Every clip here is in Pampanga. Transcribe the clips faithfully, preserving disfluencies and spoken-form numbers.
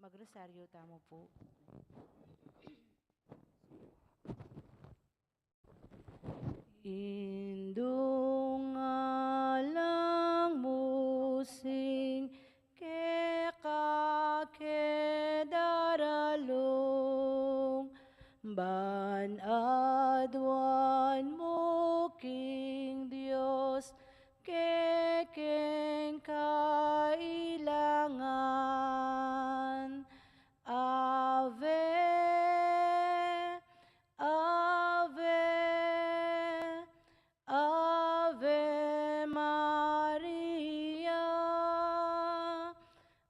Magrosaryo tamu pu. Indung alang mu sing keka ke daralung, ban aduan mu king Dios kekeng kailangan. Ave, Ave, Ave Maria.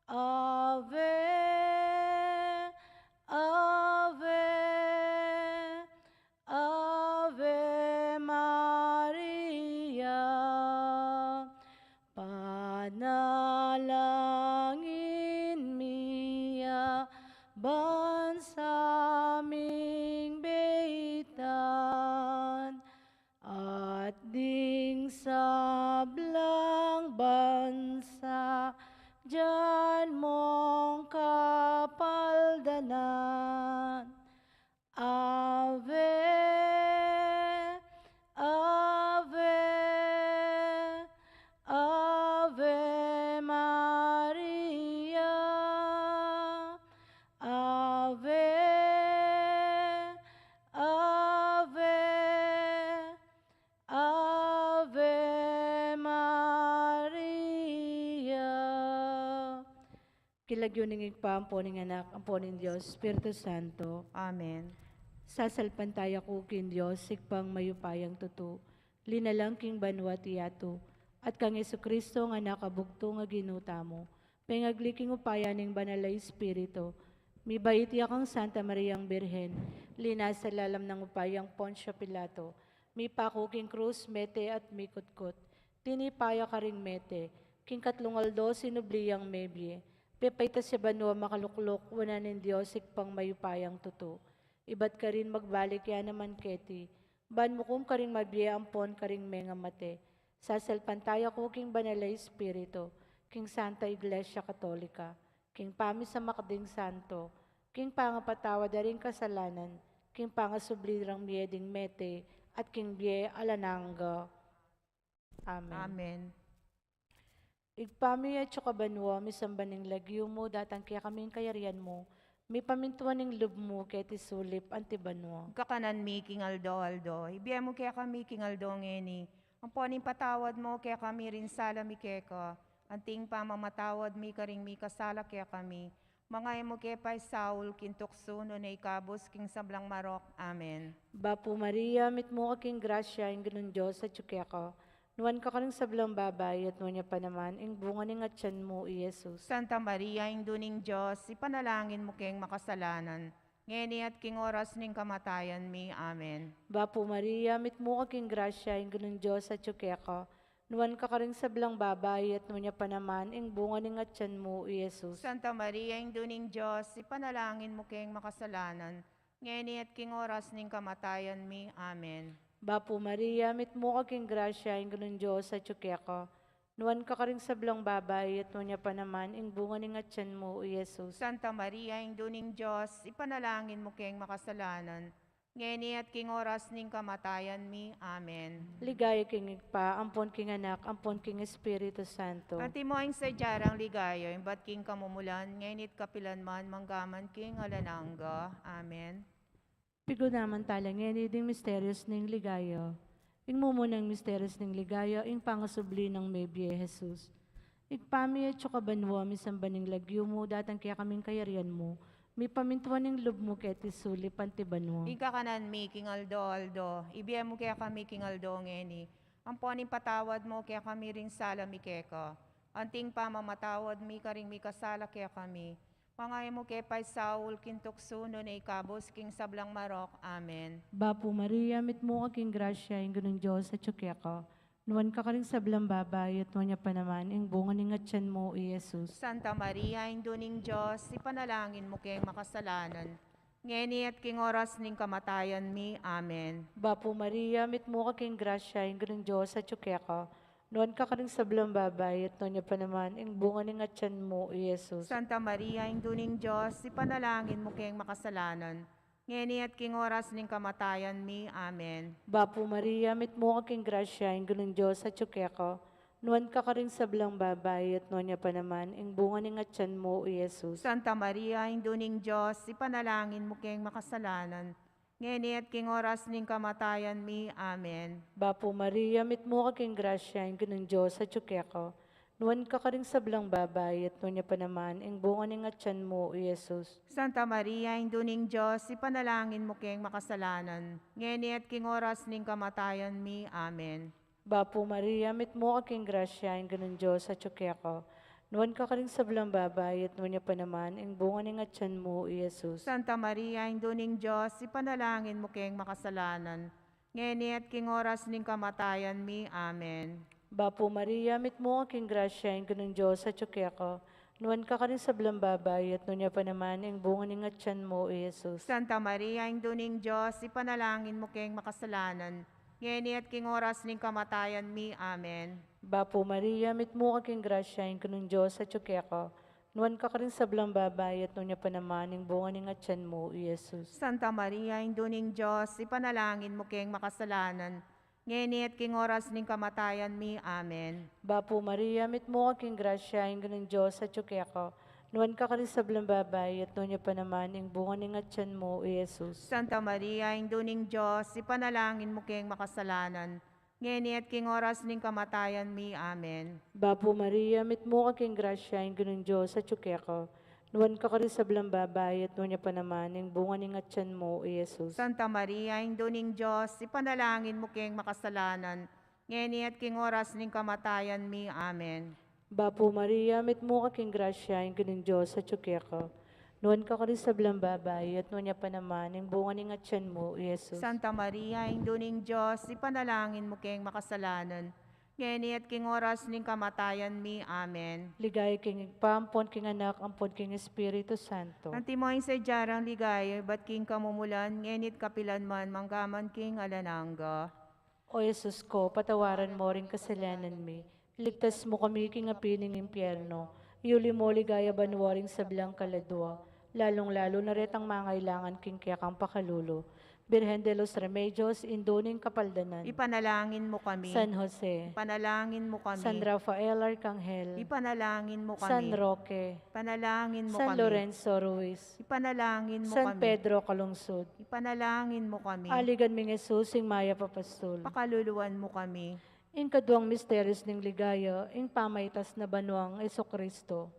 Ave, Ave, Ave Maria. Panalangin mi ya ban sa ming beitan, at ding sablang bansa dian mong kapaldanan. Ave, Ave, Ave Maria. Ave, Ave, Ave Maria. King lagyu ning Ibpa, ampo ning Anak, ampo ning Dios Espiritu Santo. Amen. Sasalpantaya ku king Dios, Ibpang mayupayang tutu, linalang king banua at yatu, at kang Jesucristo a Anak a bugtung a Ginu tamu, pengagli king upaya ning Banal a Espiritu, mibait ya kang Santa Mariang Birhen, linasa lalam ning upayang Poncio Pilato, mipaku king krus, mete at mikutkut, tinipa ya karing mete, king katlung aldo sinubli yang mebie, pepaitas ya banua makalukluk wanan ning Dios Ibpang mayupayang tutu. Ibat karin magbalik ya naman keti, ban mukum karing mabie ampon karing mengamate. Sasalpantaya ku king Banal a Espiritu, king Santa Iglesia Katolika, king pamisamak ding santo, king pangapatawad da ring kasalanan, king pangasubli rang mie ding mete, at king bie alang angga. Amen. Amen. Ibpa mi, atsu ka banua, misamban ing lagyu mu, datang kekami ing kayarian mu, mipamintuan ing lub mu keti sulip anti banua. Ing kakanan mi king aldo-aldo ibie mu kekami king aldo ngeni, ampon ipatawad mu kekami ring sala mi keka, anti ing pamamatawad mi karing mikasala kekami, manga e mu ke paisaul king tuksu, nune ikabus king sablang marok. Amen. Bapu Maria, mitmu ka king grasya, ing Ginung Dios atsu keka, nuan ka karing sablang babai, at nuan ya pa naman ing bunga ning atian mu, i Jesus. Santa Maria, Indu ning Dios, ipanalangin mu keng makasalanan, ngeni at king oras ning kamatayan mi. Amen. Bapu Maria, mitmu ka king grasya, ing Ginung Dios atsu keka, nuan ka karing sablang babai, at nuan ya pa naman ing bunga ning atian mu, i Jesus. Santa Maria, Indu ning Dios, ipanalangin mu keng makasalanan, ngeni at king oras ning kamatayan mi. Amen. Bapu Maria, mitmu ka king grasya, ing Ginung Dios atsu keka, nuan ka karing sablang babai, at nuan ya pa naman ing bunga ning atian mu, i Jesus. Santa Maria, Indu ning Dios, ipanalangin mu keng makasalanan, ngeni at king oras ning kamatayan mi. Amen. Ligaya king Ibpa, ampon king Anak, ampon king Espiritu Santo. Antimo ing sadya rang ligaya, ibat king kamumulan, ngeni at kapilan man, mangga man king alang angga. Amen. Pigunaman tala ngeni ding misterios ning ligaya. Ing mumunang misterios ning ligaya, ing pangasubli nang mebie Jesus. Ibpa mi, atsu ka banua, misamban ing lagyu mu, datang kekami ing kayarian mu, mipamintuan ing lub mu keti sulip anti banua. Ing kakanan mi king aldo-aldo ibie mu kekami king aldo ngeni, ampon ipatawad mu kekami ring sala mi keka, anti ing pamamatawad mi karing mikasala kekami, manga e mu ke paisaul king tuksu, nune ikabus king sablang marok. Amen. Bapu Maria, mitmu ka king grasya, ing Ginung Dios atsu keka, nuan ka karing sablang babai, at nuan ya pa naman ing bunga ning atian mu, i Jesus. Santa Maria, Indu ning Dios, ipanalangin mu keng makasalanan, ngeni at king oras ning kamatayan mi. Amen. Bapu Maria, mitmu ka king grasya, ing Ginung Dios atsu keka, Nuan ka karing sablang babai, at nuan ya pa naman ing bunga ning atyan mu, i Jesus. Santa Maria, Indu ning Dios, ipanalangin mu keng makasalanan, ngeni at king oras ning kamatayan mi. Amen. Bapu Maria, mitmu ka king grasya, ing Ginung Dios atyu keka. Nuan ka karing sablang babai, at nuan ya pa naman ing bunga ning atyan mu, i Jesus. Santa Maria, Indu ning Dios, ipanalangin mu keng makasalanan, ngeni at king oras ning kamatayan mi. Amen. Bapu Maria, mitmu ka king grasya, ing Ginung Dios atyu keka. Nuan ka karing sablang babai, at nuan ya pa naman ing bunga ning atyan mu, i Jesus. Santa Maria, Indu ning Dios, ipanalangin mu keng makasalanan, ngeni at king oras ning kamatayan mi. Amen. Bapu Maria, mitmu ka king grasya, ing Ginung Dios atyu keka. Nuan ka karing sablang babai, at nuan ya pa naman ing bunga ning atyan mu, i Jesus. Santa Maria, Indu ning Dios, ipanalangin mu keng makasalanan, ngeni at king oras ning kamatayan mi. Amen. Bapu Maria, mitmu ka king grasya, ing Ginung Dios atyu keka. Nuan ka karing sablang babai, at nuan ya pa naman ing bunga ning atyan mu, i Jesus. Santa Maria, Indu ning Dios, ipanalangin mu keng makasalanan, ngeni at king oras ning kamatayan mi. Amen. Bapu Maria, mitmu ka king grasya, ing Ginung Dios atyu keka. Nuan ka karing sablang babai, at nuan ya pa naman ing bunga ning atyan mu, i Jesus. Santa Maria, Indu ning Dios, ipanalangin mu keng makasalanan, ngeni at king oras ning kamatayan mi. Amen. Bapu Maria, mitmu ka king grasya, ing Ginung Dios atyu keka. Nuan ka karing sablang babai, at nuan ya pa naman ing bunga ning atyan mu, i Jesus. Santa Maria, Indu ning Dios, ipanalangin mu keng makasalanan, ngeni at king oras ning kamatayan mi. Amen. Bapu Maria, mitmu ka king grasya, ing Ginung Dios atyu keka. Nuan ka karing sablang babai, at nuan ya pa naman ing bunga ning atyan mu, i Jesus. Santa Maria, Indu ning Dios, ipanalangin mu keng makasalanan, ngeni at king oras ning kamatayan mi. Amen. Bapu Maria, mitmu ka king grasya, ing Ginung Dios atyu keka. Nuan ka karing sablang babai, at nuan ya pa naman ing bunga ning atyan mu, i Jesus. Santa Maria, Indu ning Dios, ipanalangin mu keng makasalanan, ngeni at king oras ning kamatayan mi. Amen. Ligaya king Ibpa, ampon king Anak, ampon king Espiritu Santo. Antimo ing sadya rang ligaya, ibat king kamumulan, ngeni at kapilan man, mangga man king alang angga. O Jesus ko, patawaran mo ring kasalanan mi, iligtas mo kami king api ning impyerno, iuli mo king ligaya banua ring sablang kaladua, lalung-lalu na retang mangailangan king kekang pakalulu. Birhen de los Remedios, Indu ning Kapaldanan. Ipanalangin mo kami. San Jose. Ipanalangin mo kami. San Rafael Arkanghel. Ipanalangin mo kami. San Roque. Ipanalangin mo kami. San Lorenzo Ruiz. Ipanalangin mo kami. San Pedro Calungsod. Ipanalangin mo kami. Aligan ming Jesus, ing mayap a pastul. Pakaluluan mo kami. Ing kaduang misteryos ning ligaya, ing pamaitas na banuang Jesucristo.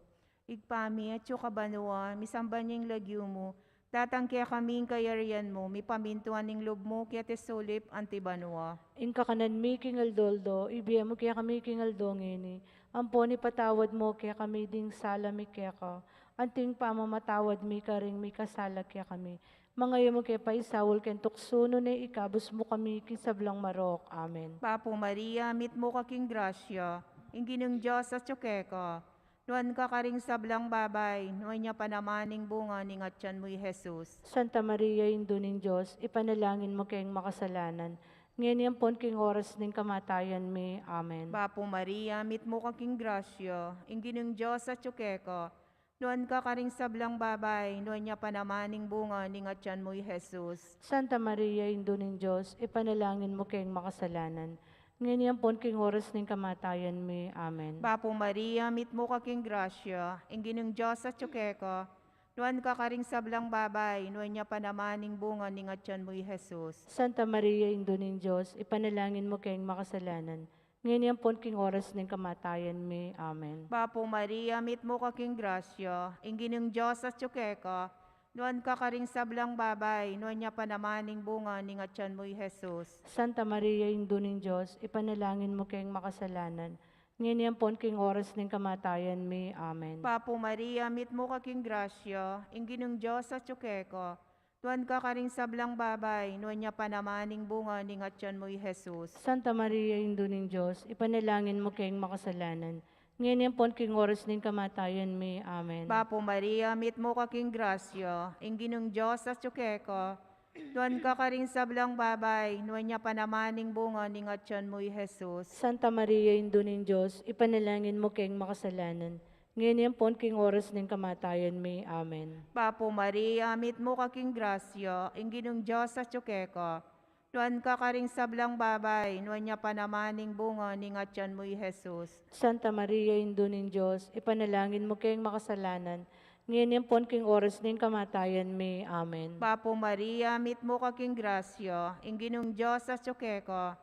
Ibpa mi, atsu ka banua, misamban ya ing lagyu mu, datang kekami ing kayarian mu, mipamintuan ing lub mu, keti sulip anti banua. Ing kakanan mi king aldo-aldo, ibie mu kekami king aldo ngeni, ampon ipatawad mu kekami ding sala mi keka, anti ing pamamatawad mi karing mikasala kekami. Manga e mu ke paisaul king tuksu, nune ikabus mu kami king sablang marok. Amen. Bapu Maria, mitmu ka king grasya, ing Ginung Dios atsu keka. Nuan ka karing sablang babai, nuan ya pa naman ing bunga ning atyan mu, i Jesus. Santa Maria, Indu ning Dios, ipanalangin mu keng makasalanan, ngeni ampon king oras ning kamatayan mi. Amen. Bapu Maria, mitmu ka king grasya, ing Ginung Dios atsu keka. Nuan ka karing sablang babai, nuan ya pa naman ing bunga ning atyan mu, i Jesus. Santa Maria, Indu ning Dios, ipanalangin mu keng makasalanan, ngeni ampon king oras ning kamatayan mi. Amen. Bapu Maria, mitmu ka king grasya, ing Ginung Dios atsu keka. Nuan ka karing sablang babai, nuan ya pa naman ing bunga ning atyan mu, i Jesus. Santa Maria, Indu ning Dios, ipanalangin mu keng makasalanan, ngeni ampon king oras ning kamatayan mi. Amen. Bapu Maria, mitmu ka king grasya, ing Ginung Dios atsu keka. Nuan ka karing sablang babai, nuan ya pa naman ing bunga ning atyan mu, i Jesus. Santa Maria, Indu ning Dios, ipanalangin mu keng makasalanan, ngeni ampon king oras ning kamatayan mi. Amen. Bapu Maria, mitmu ka king grasya, ing Ginung Dios atsu keka. Nuan ka karing sablang babai, nuan ya pa naman ing bunga ning atyan mu, i Jesus. Santa Maria, Indu ning Dios, ipanalangin mu keng makasalanan, ngeni ampon king oras ning kamatayan mi. Amen. Bapu Maria, mitmu ka king grasya, ing Ginung Dios atsu keka. Nuan ka karing sablang babai, nuan ya pa naman ing bunga ning atyan mu, i Jesus. Santa Maria, Indu ning Dios, ipanalangin mu keng makasalanan, ngeni ampon king oras ning kamatayan mi. Amen. Bapu Maria, mitmu ka king grasya, ing Ginung Dios atyu keka. Nuan ka karing sablang babai, nuan ya pa naman ing bunga ning atyan mu, i Jesus. Santa Maria, Indu ning Dios, ipanalangin mu keng makasalanan, ngeni ampon king oras ning kamatayan mi. Amen. Bapu Maria, mitmu ka king grasya, ing Ginung Dios atyu keka.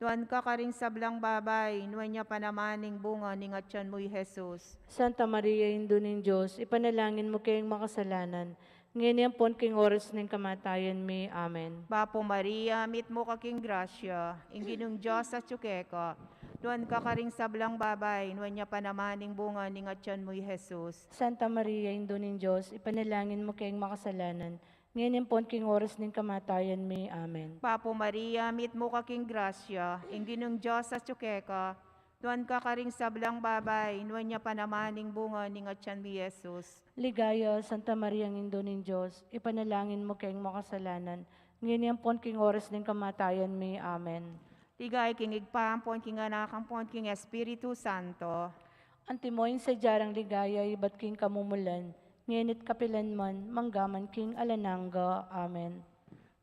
Nuan ka karing sablang babai, nuan ya pa naman ing bunga ning atyan mu, i Jesus. Santa Maria, Indu ning Dios, ipanalangin mu keng makasalanan, ngeni ampon king oras ning kamatayan mi. Amen. Bapu Maria, mitmu ka king grasya, ing Ginung Dios atyu keka. Nuan ka karing sablang babai, nuan ya pa naman ing bunga ning atyan mu, i Jesus. Santa Maria, Indu ning Dios, ipanalangin mu keng makasalanan, ngeni ampon king oras ning kamatayan mi. Amen. Bapu Maria, mitmu ka king grasya, ing Ginung Dios atyu keka. Nuan ka karing sablang babai, nuan ya pa naman ing bunga ning atyan mi, i Jesus. Ligaya, Santa Maria, Indu ning Dios, ipanalangin mu keng makasalanan, ngeni ampon king oras ning kamatayan mi. Amen. Ligaya king Ibpa, ampon king Anak, ampon king Espiritu Santo. Antimo ing sadya rang ligaya ibat king kamumulan, ngeni't kapilan man, manggaman king alang angga. Amen.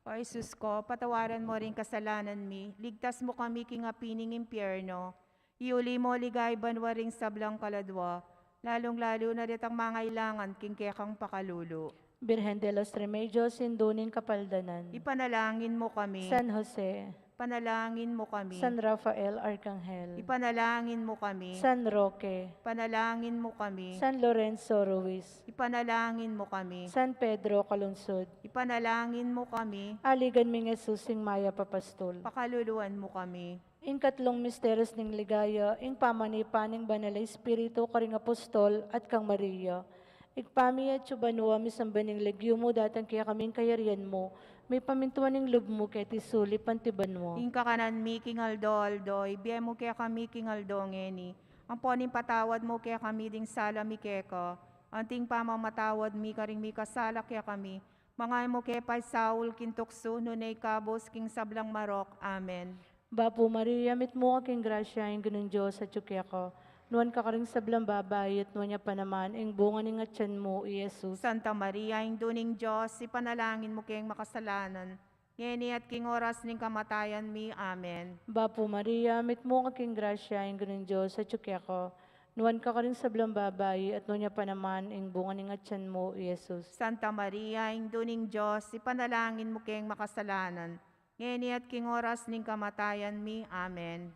O Jesus ko, patawaran mu ring kasalanan mi, ligtas mu kami king api ning impyerno, iuli mu king banua ring sablang kaladua, lalung-lalu na detang mangailangan king kekang pakalulu. Birhen de los Remedios, Indu ning Kapaldanan. Ipanalangin mu kami. San Jose. Panalangin mu kami. San Rafael Arcangel. Ipanalangin mu kami. San Roque. Panalangin mu kami. San Lorenzo Ruiz. Ipanalangin mu kami. San Pedro Calungsod. Ipanalangin mu kami. Aligan ming Jesus, ing mayap a pastul. Pakaluluan mu kami. Ing katlung misteryos ning ligaya, ing pamanipa ning Banal a Espiritu karing apostol at kang Maria. Ibpa mi atsu ka banua, misamban ing lagyu mu, datang kekami ing kayarian mu, mipamintuan ing lub mu keti sulip anti banua. Ing kakanan mi king aldo-aldo, ibie mu kekami king aldo ngeni. Ampon ipatawad mu kekami ding sala mi keka, anti ing pamamatawad mi karing mikasala kekami. Manga e mu ke paisaul king tuksu, nune ikabus king sablang marok. Amen. Bapu Maria, mitmu ka king grasya, ing Ginung Dios atyu keka. Nuan ka karing sablang babai, at nuan ya pa naman ing bunga ning atyan mu, i Jesus. Santa Maria, Indu ning Dios, ipanalangin mu keng makasalanan, ngeni at king oras ning kamatayan mi. Amen. Bapu Maria, mitmu ka king grasya, ing Ginung Dios atyu keka. Nuan ka karing sablang babai, at nuan ya pa naman ing bunga ning atyan mu, i Jesus. Santa Maria, Indu ning Dios, ipanalangin mu keng makasalanan, ngeni at king oras ning kamatayan mi. Amen.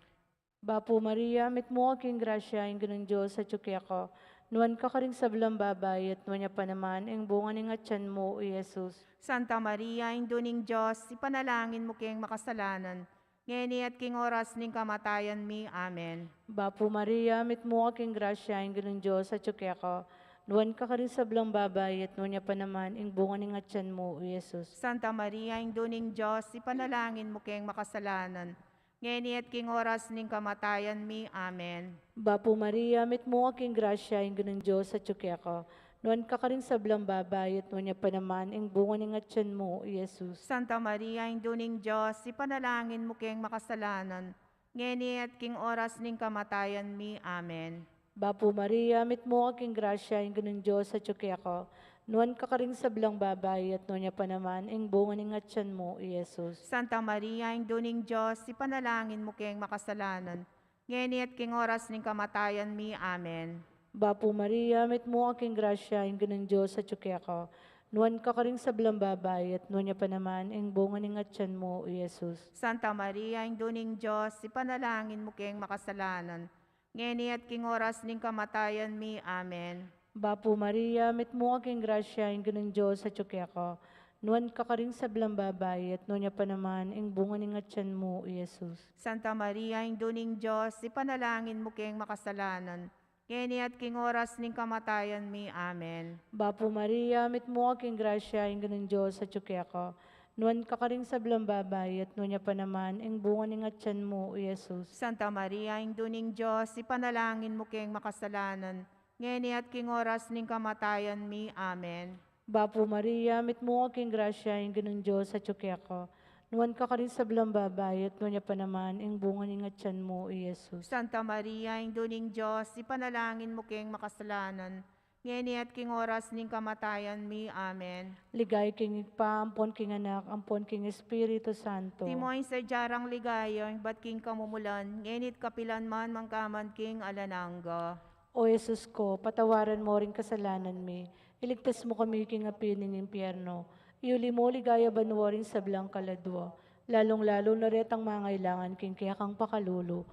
Bapu Maria, mitmu ka king grasya, ing Ginung Dios atyu keka. Nuan ka karing sablang babai, at nuan ya pa naman ing bunga ning atyan mu, i Jesus. Santa Maria, Indu ning Dios, ipanalangin mu keng makasalanan, ngeni at king oras ning kamatayan mi. Amen. Bapu Maria, mitmu ka king grasya, ing Ginung Dios atyu keka. Nuan ka karing sablang babai, at nuan ya pa naman ing bunga ning atyan mu, i Jesus. Santa Maria, Indu ning Dios, ipanalangin mu keng makasalanan, ngeni at king oras ning kamatayan mi. Amen. Bapu Maria, mitmu ka king grasya, ing Ginung Dios atyu keka. Nuan ka karing sablang babai, at nuan ya pa naman ing bunga ning atyan mu, i Jesus. Santa Maria, Indu ning Dios, ipanalangin mu keng makasalanan, ngeni at king oras ning kamatayan mi. Amen. Bapu Maria, mitmu ka king grasya, ing Ginung Dios atyu keka. Nuan ka karing sablang babai, at nuan ya pa naman ing bunga ning atyan mu, i Jesus. Santa Maria, Indu ning Dios, ipanalangin mu keng makasalanan, ngeni at king oras ning kamatayan mi. Amen. Bapu Maria, mitmu ka king grasya, ing Ginung Dios atyu keka. Nuan ka karing sablang babai, at nuan ya pa naman ing bunga ning atyan mu, i Jesus. Santa Maria, Indu ning Dios, ipanalangin mu keng makasalanan, ngeni at king oras ning kamatayan mi. Amen. Bapu Maria, mitmu ka king grasya, ing Ginung Dios atyu keka. Nuan ka karing sablang babai, at nuan ya pa naman ing bunga ning atyan mu, i Jesus. Santa Maria, Indu ning Dios, ipanalangin mu keng makasalanan, ngeni at king oras ning kamatayan mi. Amen. Bapu Maria, mitmu ka king grasya, ing Ginung Dios atyu keka. Nuan ka karing sablang babai, at nuan ya pa naman ing bunga ning atyan mu, i Jesus. Santa Maria, Indu ning Dios, ipanalangin mu keng makasalanan, ngeni at king oras ning kamatayan mi. Amen. Bapu Maria, mitmu ka king grasya, ing Ginung Dios atyu keka. Nuan ka karing sablang babai, at nuan ya pa naman ing bunga ning atyan mu, i Jesus. Santa Maria, Indu ning Dios, ipanalangin mu keng makasalanan, ngeni at king oras ning kamatayan mi. Amen. Ligaya king Ibpa, ampon king Anak, ampon king Espiritu Santo. Antimo ing sadya rang ligaya, ibat king kamumulan, ngeni at kapilan man, mangga man king alang angga. O Jesus ko, patawaran mo ring kasalanan mi, iligtas mo kami king api ning impyerno, iuli mo king ligaya banua ring sablang kaladua, lalung-lalu na retang mangailangan king kekang pakalulu.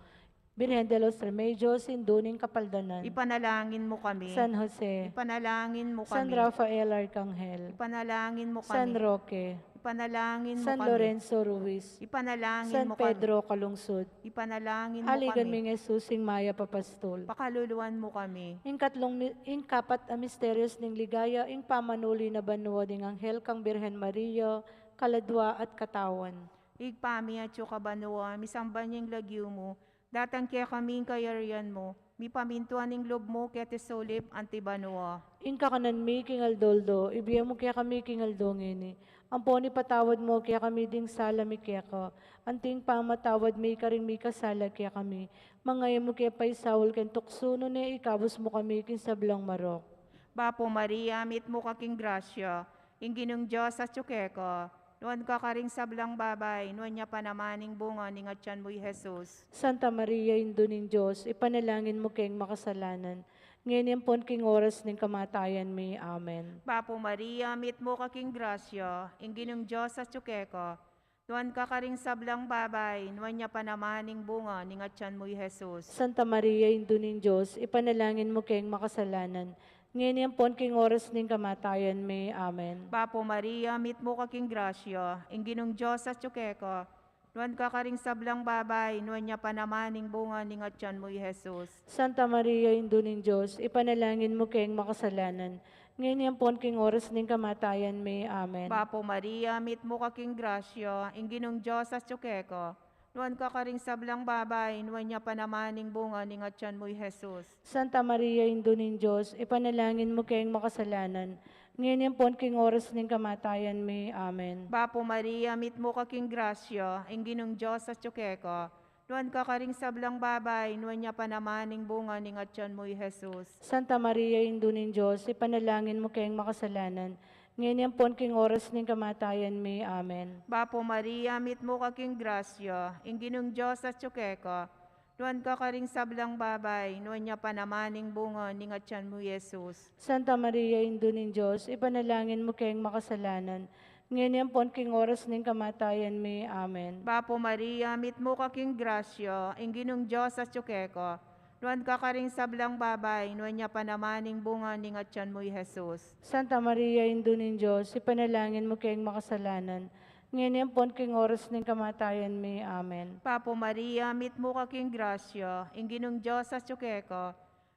Birhen de los Remedios, Indu ning Kapaldanan. Ipanalangin mo kami. San Jose. Ipanalangin mo kami. San Rafael Arcangel. Ipanalangin mo kami. San Roque. Ipanalangin mo kami. San Lorenzo Ruiz. Ipanalangin mo kami. San Pedro Calungsod. Ipanalangin mo kami. Aligan ming Jesus, ing mayap a pastul. Pakaluluan mo kami. Ing katlung mi-, ing kapat a misterios ning ligaya, ing pamanuli na banua ding anghel kang Birhen Maria, kaladua at katawan. Ibpa mi, atyu ka banua, misamban ya ing lagyu mu, datang kekami ing kayarian mu, mipamintuan ing lub mu keti sulip anti banua. Ing kakanan mi king aldo-aldo, ibie mu kekami king aldo ngeni. Ampon ipatawad mu kekami ding sala mi keka, anti ing pamamatawad mi karing mikasala kekami. Manga e mu ke paisaul king tuksu, nune ikabus mu kami king sablang marok. Bapu Maria, mitmu ka king grasya, ing Ginung Dios atyu keka. Nuan ka karing sablang babai, nuan ya pa naman ing bunga ning atyan mu, i Jesus. Santa Maria, Indu ning Dios, ipanalangin mu keng makasalanan, ngeni ampon king oras ning kamatayan mi. Amen. Bapu Maria, mitmu ka king grasya, ing Ginung Dios atyu keka. Nuan ka karing sablang babai, nuan ya pa naman ing bunga ning atyan mu, i Jesus. Santa Maria, Indu ning Dios, ipanalangin mu keng makasalanan, ngeni ampon king oras ning kamatayan mi. Amen. Bapu Maria, mitmu ka king grasya, ing Ginung Dios atyu keka. Nuan ka karing sablang babai, nuan ya pa naman ing bunga ning atyan mu, i Jesus. Santa Maria, Indu ning Dios, ipanalangin mu keng makasalanan, ngeni ampon king oras ning kamatayan mi. Amen. Bapu Maria, mitmu ka king grasya, ing Ginung Dios atyu keka. Nuan ka karing sablang babai, nuan ya pa naman ing bunga ning atyan mu, i Jesus. Santa Maria, Indu ning Dios, ipanalangin mu keng makasalanan, ngeni ampon king oras ning kamatayan mi. Amen. Bapu Maria, mitmu ka king grasya, ing Ginung Dios atyu keka. Nuan ka karing sablang babai, nuan ya pa naman ing bunga ning atyan mu, i Jesus. Santa Maria, Indu ning Dios, ipanalangin mu keng makasalanan, ngeni ampon king oras ning kamatayan mi. Amen. Bapu Maria, mitmu ka king grasya, ing Ginung Dios atyu keka. Nuan ka karing sablang babai, nuan ya pa naman ing bunga ning atyan mu, i Jesus. Santa Maria, Indu ning Dios, ipanalangin mu keng makasalanan, ngeni ampon king oras ning kamatayan mi. Amen. Bapu Maria, mitmu ka king grasya, ing Ginung Dios atyu keka. Nuan ka karing sablang babai, nuan ya pa naman ing bunga ning atyan mu, i Jesus. Santa Maria, Indu ning Dios, ipanalangin mu keng makasalanan, ngeni ampon king oras ning kamatayan mi. Amen. Bapu Maria, mitmu ka king grasya, ing Ginung Dios atyu keka.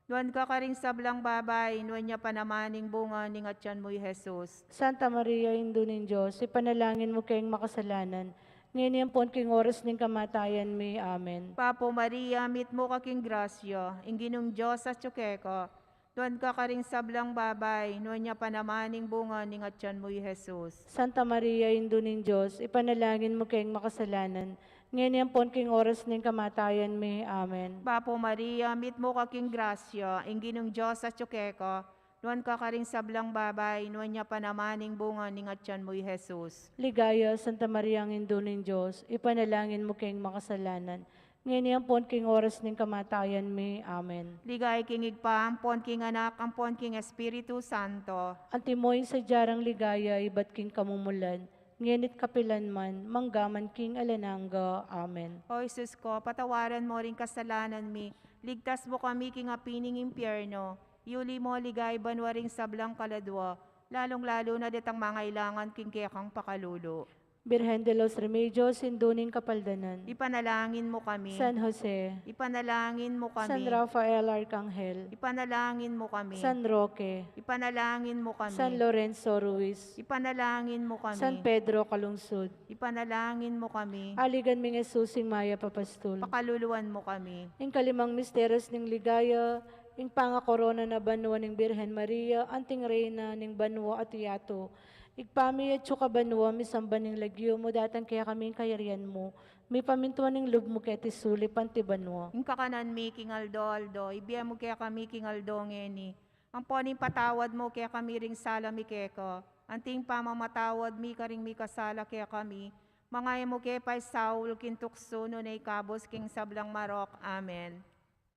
Nuan ka karing sablang babai, nuan ya pa naman ing bunga ning atyan mu, i Jesus. Santa Maria, Indu ning Dios, ipanalangin mu keng makasalanan, ngeni ampon king oras ning kamatayan mi. Amen. Bapu Maria, mitmu ka king grasya, ing Ginung Dios atyu keka. Nuan ka karing sablang babai, nuan ya pa naman ing bunga ning atyan mu, i Jesus. Santa Maria, Indu ning Dios, ipanalangin mu keng makasalanan, ngeni ampon king oras ning kamatayan mi. Amen. Bapu Maria, mitmu ka king grasya, ing Ginung Dios atyu keka. Nuan ka karing sablang babai, nuan ya pa naman ing bunga ning atyan mu, i Jesus. Ligaya, Santa Maria, Indu ning Dios, ipanalangin mu keng makasalanan, ngeni ampon king oras ning kamatayan mi. Amen. Ligaya king Ibpa, ampon king Anak, ampon king Espiritu Santo. Antimo ing sadya rang ligaya ibat king kamumulan, ngeni't kapilan man, manggaman king alang angga. Amen. O Jesus ko, patawaran mo ring kasalanan mi, ligtas mo kami king api ning impyerno, iuli mo king ligaya banua ring sablang kaladua, lalung-lalu na detang mangailangan king kekang pakalulu. Birhen de los Remedios, Indu ning Kapaldanan. Ipanalangin mo kami. San Jose. Ipanalangin mo kami. San Rafael Arcangel. Ipanalangin mo kami. San Roque. Ipanalangin mo kami. San Lorenzo Ruiz. Ipanalangin mo kami. San Pedro Calungsod. Ipanalangin mo kami. Aligan ming Jesus, ing mayap a pastul. Pakaluluan mo kami. Ing kalimang misteryos ning ligaya, Ing pangakorona na banua ning Birhen Maria, anting Reyna ning banua at yatu. Ibpa mi, atsu ka banua, misamban ing lagyu mu, datang kekami ing kayarian mu. Mipamintuan ing lub mu keti sulip anti banua. Ing kakanan mi king aldo-aldo, ibie mu kekami king aldo ngeni. Ampon ipatawad mu kekami ring sala mi keka, anting pamamatawad mi karing mikasala kekami. Manga e mu ke paisaul king tuksu, nune ikabus king sablang marok. Amen.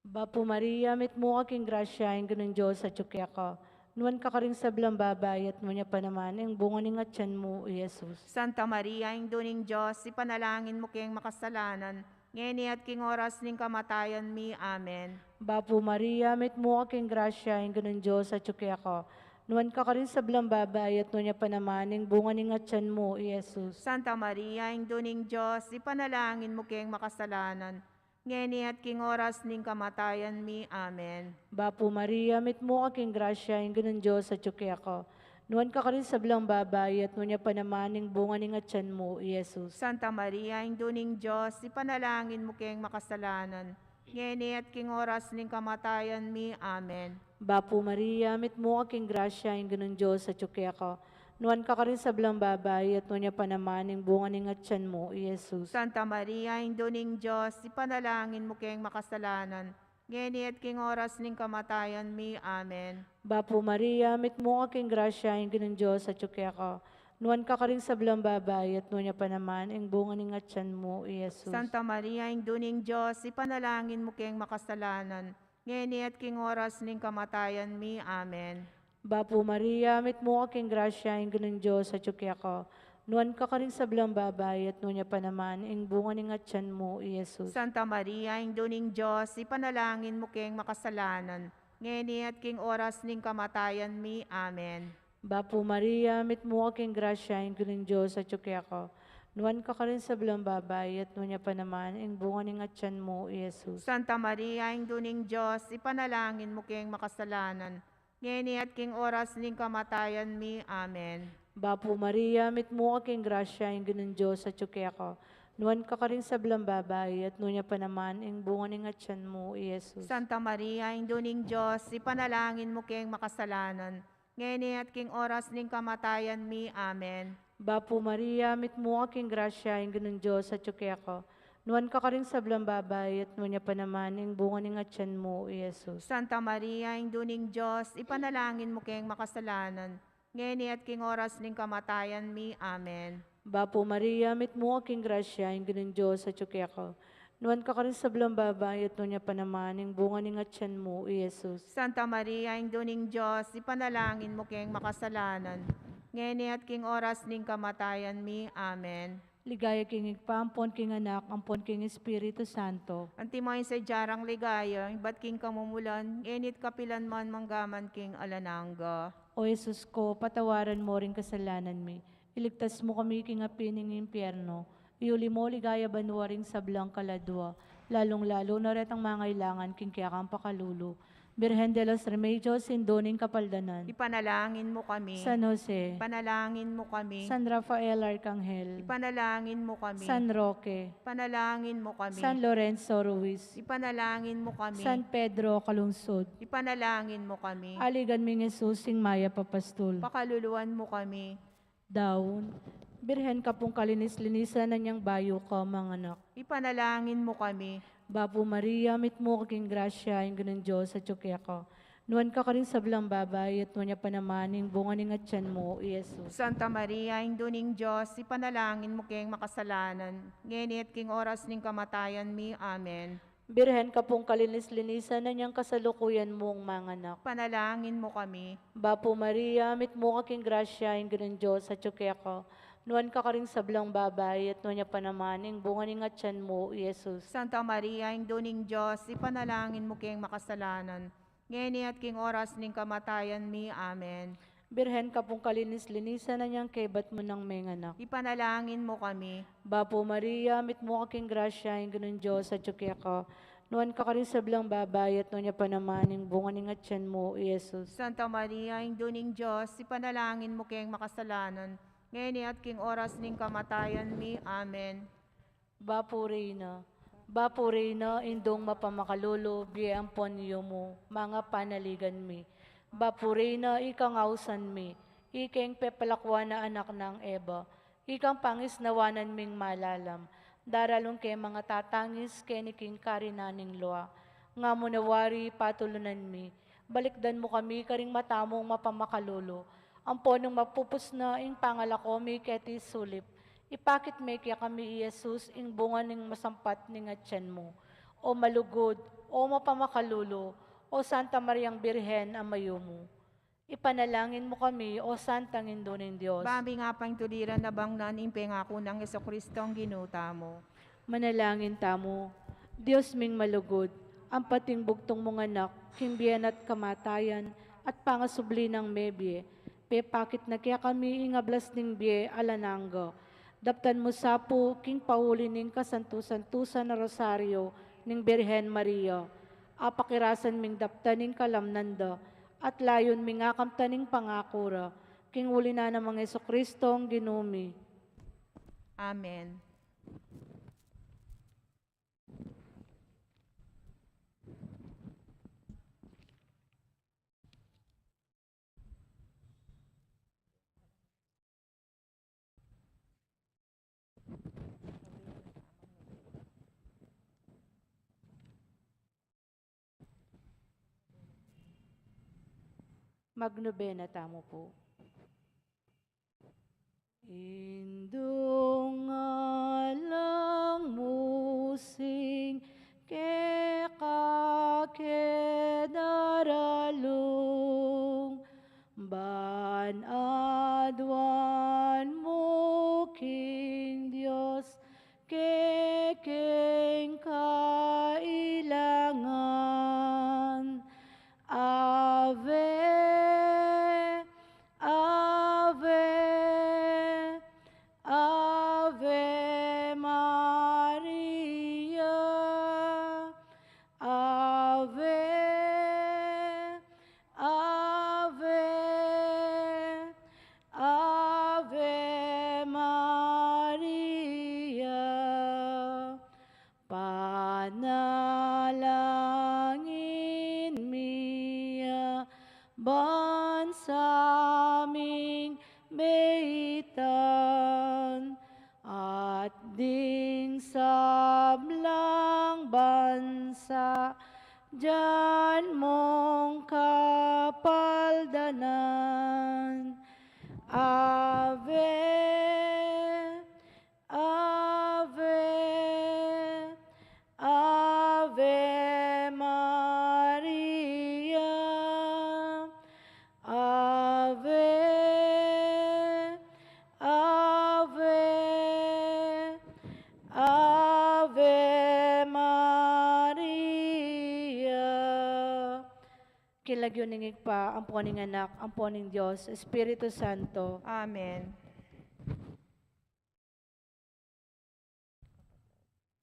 Bapu Maria, mitmu ka king grasya, ing Ginung Dios atyu keka. Nuan ka karing sablang babai, at nuan ya pa naman ing bunga ning atyan mu, i Jesus. Santa Maria, Indu ning Dios, ipanalangin mu keng makasalanan, ngeni at king oras ning kamatayan mi. Amen. Bapu Maria, mitmu ka king grasya, ing Ginung Dios atyu keka. Nuan ka karing sablang babai, at nuan ya pa naman ing bunga ning atyan mu, i Jesus. Santa Maria, Indu ning Dios, ipanalangin mu keng makasalanan, ngeni at king oras ning kamatayan mi. Amen. Bapu Maria, mitmu ka king grasya, ing Ginung Dios atyu keka. Nuan ka karing sablang babai, at nuan ya pa naman ing bunga ning atyan mu, i Jesus. Santa Maria, Indu ning Dios, ipanalangin mu keng makasalanan, ngeni at king oras ning kamatayan mi. Amen. Bapu Maria, mitmu ka king grasya, ing Ginung Dios atyu keka. Nuan ka karing sablang babai, at nuan ya pa naman ing bunga ning atyan mu, i Jesus. Santa Maria, Indu ning Dios, ipanalangin mu keng makasalanan, ngeni at king oras ning kamatayan mi. Amen. Bapu Maria, mitmu ka king grasya, ing Ginung Dios atyu keka. Nuan ka karing sablang babai, at nuan ya pa naman ing bunga ning atyan mu, i Jesus. Santa Maria, Indu ning Dios, ipanalangin mu keng makasalanan, ngeni at king oras ning kamatayan mi. Amen. Bapu Maria, mitmu ka king grasya, ing Ginung Dios atyu keka. Nuan ka karing sablang babai, at nuan ya pa naman ing bunga ning atyan mu, i Jesus. Santa Maria, Indu ning Dios, ipanalangin mu keng makasalanan, ngeni at king oras ning kamatayan mi. Amen. Bapu Maria, mitmu ka king grasya, ing Ginung Dios atyu keka. Nuan ka karing sablang babai, at nuan ya pa naman ing bunga ning atyan mu, i Jesus. Santa Maria, Indu ning Dios, ipanalangin mu keng makasalanan, ngeni at king oras ning kamatayan mi. Amen. Bapu Maria, mitmu ka king grasya, ing Ginung Dios atyu keka. Nuan ka karing sablang babai, at nuan ya pa naman ing bunga ning atyan mu, i Jesus. Santa Maria, Indu ning Dios, ipanalangin mu keng makasalanan, ngeni at king oras ning kamatayan mi. Amen. Bapu Maria, mitmu ka king grasya, ing Ginung Dios atyu keka. Nuan ka karing sablang babai, at nuan ya pa naman ing bunga ning atyan mu, i Jesus. Santa Maria, Indu ning Dios, ipanalangin mu keng makasalanan, ngeni at king oras ning kamatayan mi. Amen. Bapu Maria, mitmu ka king grasya, ing Ginung Dios atyu keka. Nuan ka karing sablang babai, at nuan ya pa naman ing bunga ning atyan mu, i Jesus. Santa Maria, Indu ning Dios, ipanalangin mu keng makasalanan, ngeni at king oras ning kamatayan mi. Amen. Ligaya king Ibpa, ampon king Anak, ampon king Espiritu Santo. Antimo ing sadya rang ligaya, ibat king kamumulan, ngeni at kapilan man, mangga man king alang angga. O Jesus ko, patawaran mo ring kasalanan mi, iligtas mu kami king api ning impyerno, iuli mo king ligaya banua ring sablang kaladua, lalung-lalu na retang mangailangan king kekang pakalulu. Birhen de los Remedios, Indu ning Kapaldanan. Ipanalangin mu kami. San Jose. Ipanalangin mu kami. San Rafael Arkanghel. Ipanalangin mu kami. San Roque. Ipanalangin mu kami. San Lorenzo Ruiz. Ipanalangin mu kami. San Pedro Calungsod. Ipanalangin mu kami. Aligan ming Jesus, ing mayap a pastul. Pakaluluan mu kami. Daun. Birhen ka pung kalinis-linisan, anyang bayu ka manganak. Ipanalangin mu kami. Bapu Maria, mitmu ka king grasya, ing Ginung Dios atyu keka. Nuan ka karing sablang babai, at nuan ya pa naman ing bunga ning atyan mu, i Jesus. Santa Maria, Indu ning Dios, ipanalangin mu keng makasalanan, ngeni at king oras ning kamatayan mi. Amen. Birhen ka pung kalinis-linisan, anyang kasalukuyan mung manganak. Ipanalangin mu kami. Bapu Maria, mitmu ka king grasya, ing Ginung Dios atyu keka. Nuan ka karing sablang babai, at nuan ya pa naman ing bunga ning atyan mu, i Jesus. Santa Maria, Indu ning Dios, ipanalangin mu keng makasalanan, ngeni at king oras ning kamatayan mi. Amen. Birhen ka pung kalinis-linisan, anyang kebat mu nang menganak. Ipanalangin mu kami. Bapu Maria, mitmu ka king grasya, ing Ginung Dios atyu keka. Nuan ka karing sablang babai, at nuan ya pa naman ing bunga ning atyan mu, i Jesus. Santa Maria, Indu ning Dios, ipanalangin mu keng makasalanan, ngeni at king oras ning kamatayan mi. Amen. Bapu Reyna. Bapu Reyna, Indung mapamakalulu, bie ampon yumu, manga panaligan mi. Bapu Reyna, ikang ausan mi, ikeng pepalakuan a anak nang Eva, ikang pangisnawanan ming malalam, daralung ke manga tatangis keni king karinan ning lua. Nga mu na wari patulunan mi, balikdan mu kami karing mata mung mapamakalulu, ampo nung mapupus na ing pangalako mi keti sulip, ipakit me kekami i Jesus, ing bunga ning masampat ning atian mu. O malugud, o mapamakalulu, o Santa Mariang Birhen a mayumu. Ipanalangin mu kami, o Santang Indu ning Dios. Ba ming apangtuliran a bangnan ing pengaku nang Jesucristong Ginu tamu. Manalangin tamu. Dios ming malugud, ampon ing bugtung mung Anak, king bie na at kamatayan, at pangasubli nang mebie, pepakit na kekami ing ablas ning bie alang angga. Daptan mu sa pu king pauli ning kasantu-santusan a Rosario ning Birhen Maria, apakirasan ming daptan ing kalamnan da, at layun ming akamtan ing pangaku ra, king uli na nang Jesucristong Ginu mi. Amen. Magnobena tamu pu. Indung alang musing keka ke daralung, ban aduan mu king Dios kekeng kailangan. Ave, Ave, Ave Maria. Ave, Ave, Ave Maria. Panalangin mi ya ban sa ming meitan, at ding sablang bansa dian mung kapaldanan. Ave, Ave, Ave Maria. Ave, Ave, Ave Maria. King lagyu ning Ibpa, ampo ning Anak, ampo ning Dios Espiritu Santo. Amen.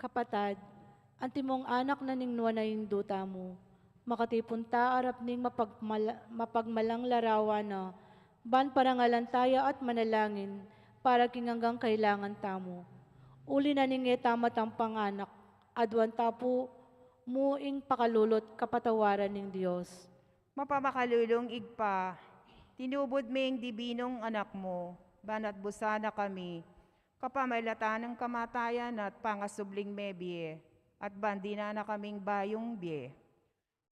Kapatad, antimong anak na ning nuan a Indu tamu, makatipun ta arap ning mapagmala-, mapagmalang larawan na, ban parangalan ta ya at manalangin para king anggang kailangan tamu. Uli na ning e ta matampang anak, aduan ta pu mu ing pakalulu at kapatawaran ning Dios. Mapamakalulung Ibpa, tinubud me ing dibinung Anak mu, ban atbusan na kami, kapamilatan ning kamatayan at pangasubling mebie, at ban dinan na kaming bayung bie.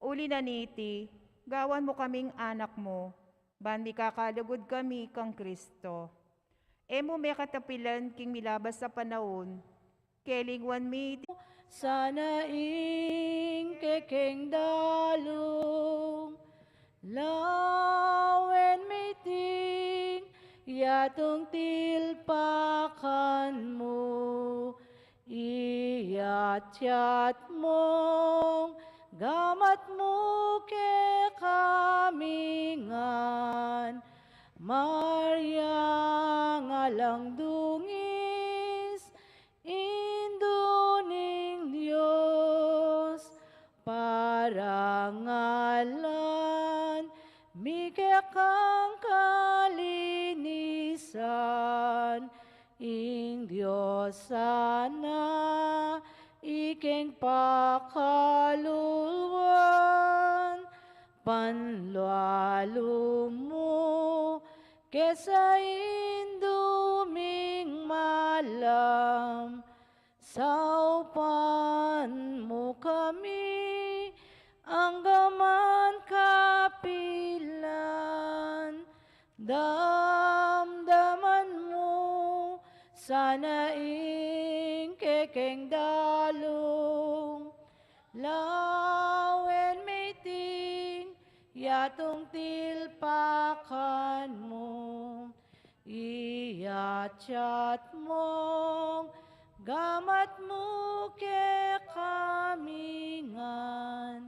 Uli na niti, gawan mu kaming anak mu, ban mikakalugud kami kang Kristo. E mu me katapilan king milabas a panaun, kelingwan mi iti. Sana ing kekeng dalung, lawen mi iting yatung tilpakan mu, iyat-yat mung gamat mu kekami ngan, Mariang alang dungis, Indu ning Dios, parangalan mi kekang kalinisan, ing Dios sana ike ing pakaluluan, panlalu mu ke sa Indu ming malam, saupan mu kami angga man kapilan, damdaman mu sana ing kekeng dalung, lawen me iting yatung tilpakan mu, iyatyat mung gamat mu kekami ngan,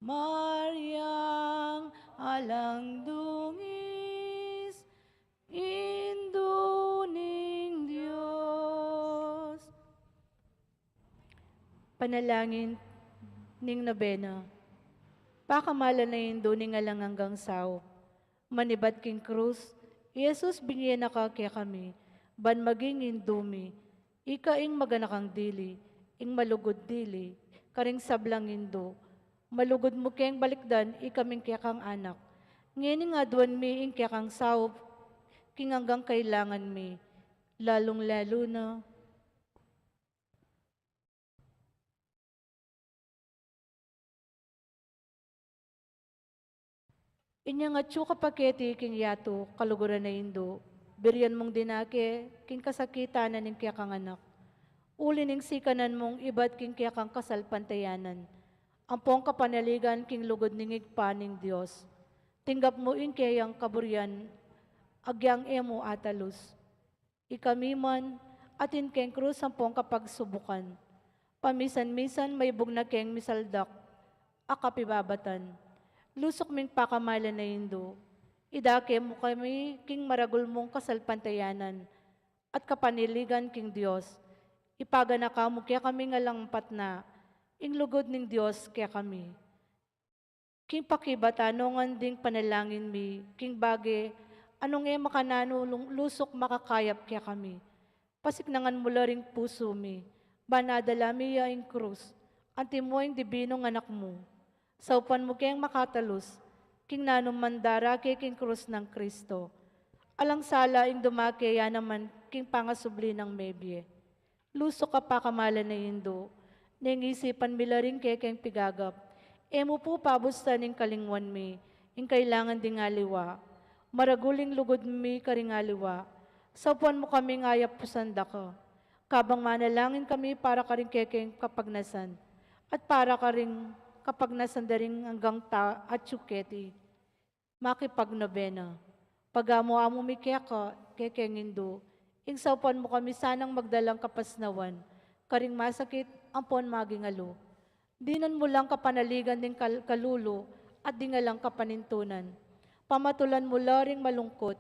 Mariang alang dungis, Indu ning Dios. Panalangin ning nobena. Pakamalan a Indu ning alang anggang saup. Manibat king krus, i Jesus binye na ka kekami, ban maging Indu mi, ika ing maganakang dili, ing malugud dili, karing sablang Indu, malugud mu keng balikdan ikaming kekang anak. Ngening aduan mi ing kekang saup, king anggang kailangan mi, lalung-lalu na inyang atyu ka pa keti king yatu, kaluguran a Indu, birian mung dinake king kasakitan na ning kekang anak. Uli ning sikanan mung ibat king kekang kasalpantayanan, ampong kapanaligan king lugud ning Ibpa ning Dios. Tinggap mu ing keyang kaburian, agyang e mu atalus. Ikami man, atin keng krus ampong kapagsubukan. Pamisan-misan maibug na keng misaldak a kapibabatan. Lusuk ming pakamalan a Indu, idake mu kami king maragul mung kasalpantayanan at kapanaligan king Dios. Ipaganaka mu kekami ngan alang patna ing lugud ning Dios kekami. King pakibatan ngan ding panalangin mi, king bage a nung e makananu lung-, lusuk makakayap kekami. Pasiknangan mu la ring pusu mi, ban adala mi ya ing krus, antimo ing dibinung anak mu. Saupan mu keng makatalus, king nanu man darake king krus nang Kristo. Alang sala ing dumake ya naman king pangasubli nang mebie. Lusuk a pakamalan a Indu, neng isipan mi la ring kekeng pigagap, e mu pu pabustan ing kalingwan mi, ing kailangan ding aliwa. Maragul ing lugud mi karing aliwa, saupan mu kaming ayapusan da ka. Kabang manalangin kami para karing kekeng kapagnasan, at para karing kapagnasan da ring anggang ta-, atyu keti. Makipagnobena. Pagamu-amu mi keka, kekeng Indu, ing saupan mu kami sanang magdalang kapasnawan, karing masakit, ampon maging alu. Dinan mu lang kapanaligan ding kal-, kalulu, at ding alang kapanintunan. Pamatulan mu la ring malungkut,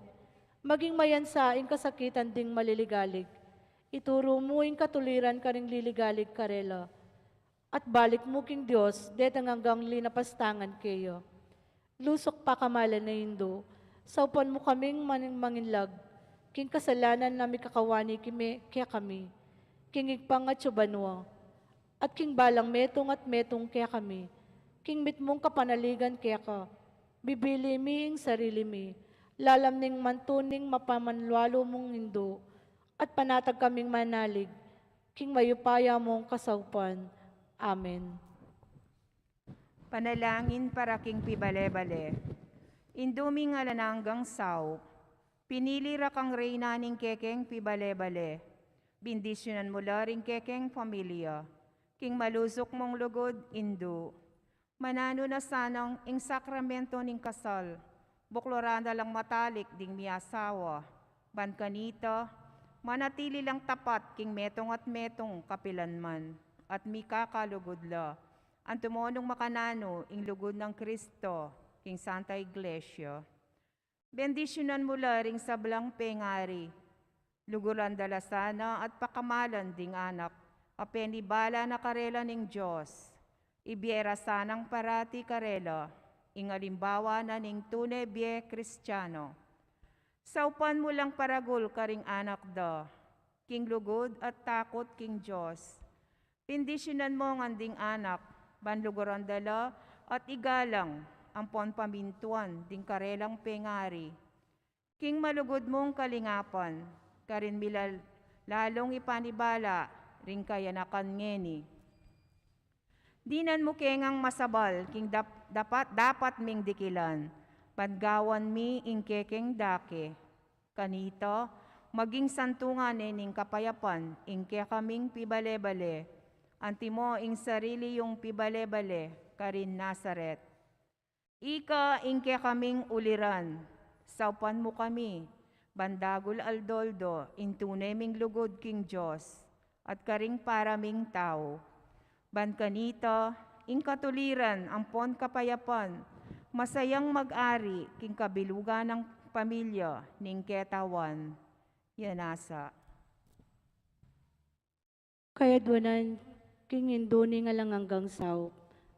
maging mayansa ing kasakitan ding maliligalig. Ituru mu ing katuliran karing liligalig karela. At balik mu king Dios, detang anggang linapastangan keya. Lusuk pakamalan a Indu, saupan mu kaming man-, manginlag, king kasalanan a mikakawani kime-, kekami, king Ibpang atyu banua, at king balang metung at metung kekami, king mitmung kapanaligan keka, bibili mi ing sarili mi, lalam ning mantuning mapamanlalu mung Indu, at panatag kaming manalig, king mayupaya mung kasaupan. Amen. Panalangin para king pibale-bale. Indu ming alang anggang saup, pinili ra kang reyna ning kekeng pibale-bale. Bendisyunan mu la ring kekeng pamilya, king malusuk mung lugud, Indu. Mananu na sanang ing sakramento ning kasal, bukluran da lang matalik ding miasawa, ban kanita, manatili lang tapat king metung at metung kapilanman, at mikakalugud la, antimo nung makananu ing lugud nang Kristo king Santa Iglesia. Bendisyunan mu la ring sablang pengari. Luguran da la sana at pakamalan ding anak a penibala na karela ning Dios. Ibie ra sanang parati karela ing alimbawa na ning tune bie Kristiano. Saupan mu lang paragul karing anak da, king lugud at takut king Dios. Bendisyunan mu ngan ding anak, ban luguran da la at igalang ampon pamintuan ding karelang pengari. King malugud mung kalingapan, karin mi la lalung ipanibala ring kayanakan ngeni. Dinan mu ke ngang masabal king dap-, dapat, dapat ming dikilan, ban gawan mi ing kekeng dake. Kanita, maging santungan ne ning kapayapan ing kekaming pibale-bale, antimo ing sarili yung pibale-bale karin Nazaret. Ika ing kekaming uliran, saupan mu kami, ban dagul aldo-aldo ing tune ming lugud king Dios, at karing para ming tau. Ban kanita, ing katuliran ampon kapayapan, masayang mag-ari king kabilugan nang pamilya ning ketawan. Yanasa. Kayadwanan king Indu ning alang anggang saup,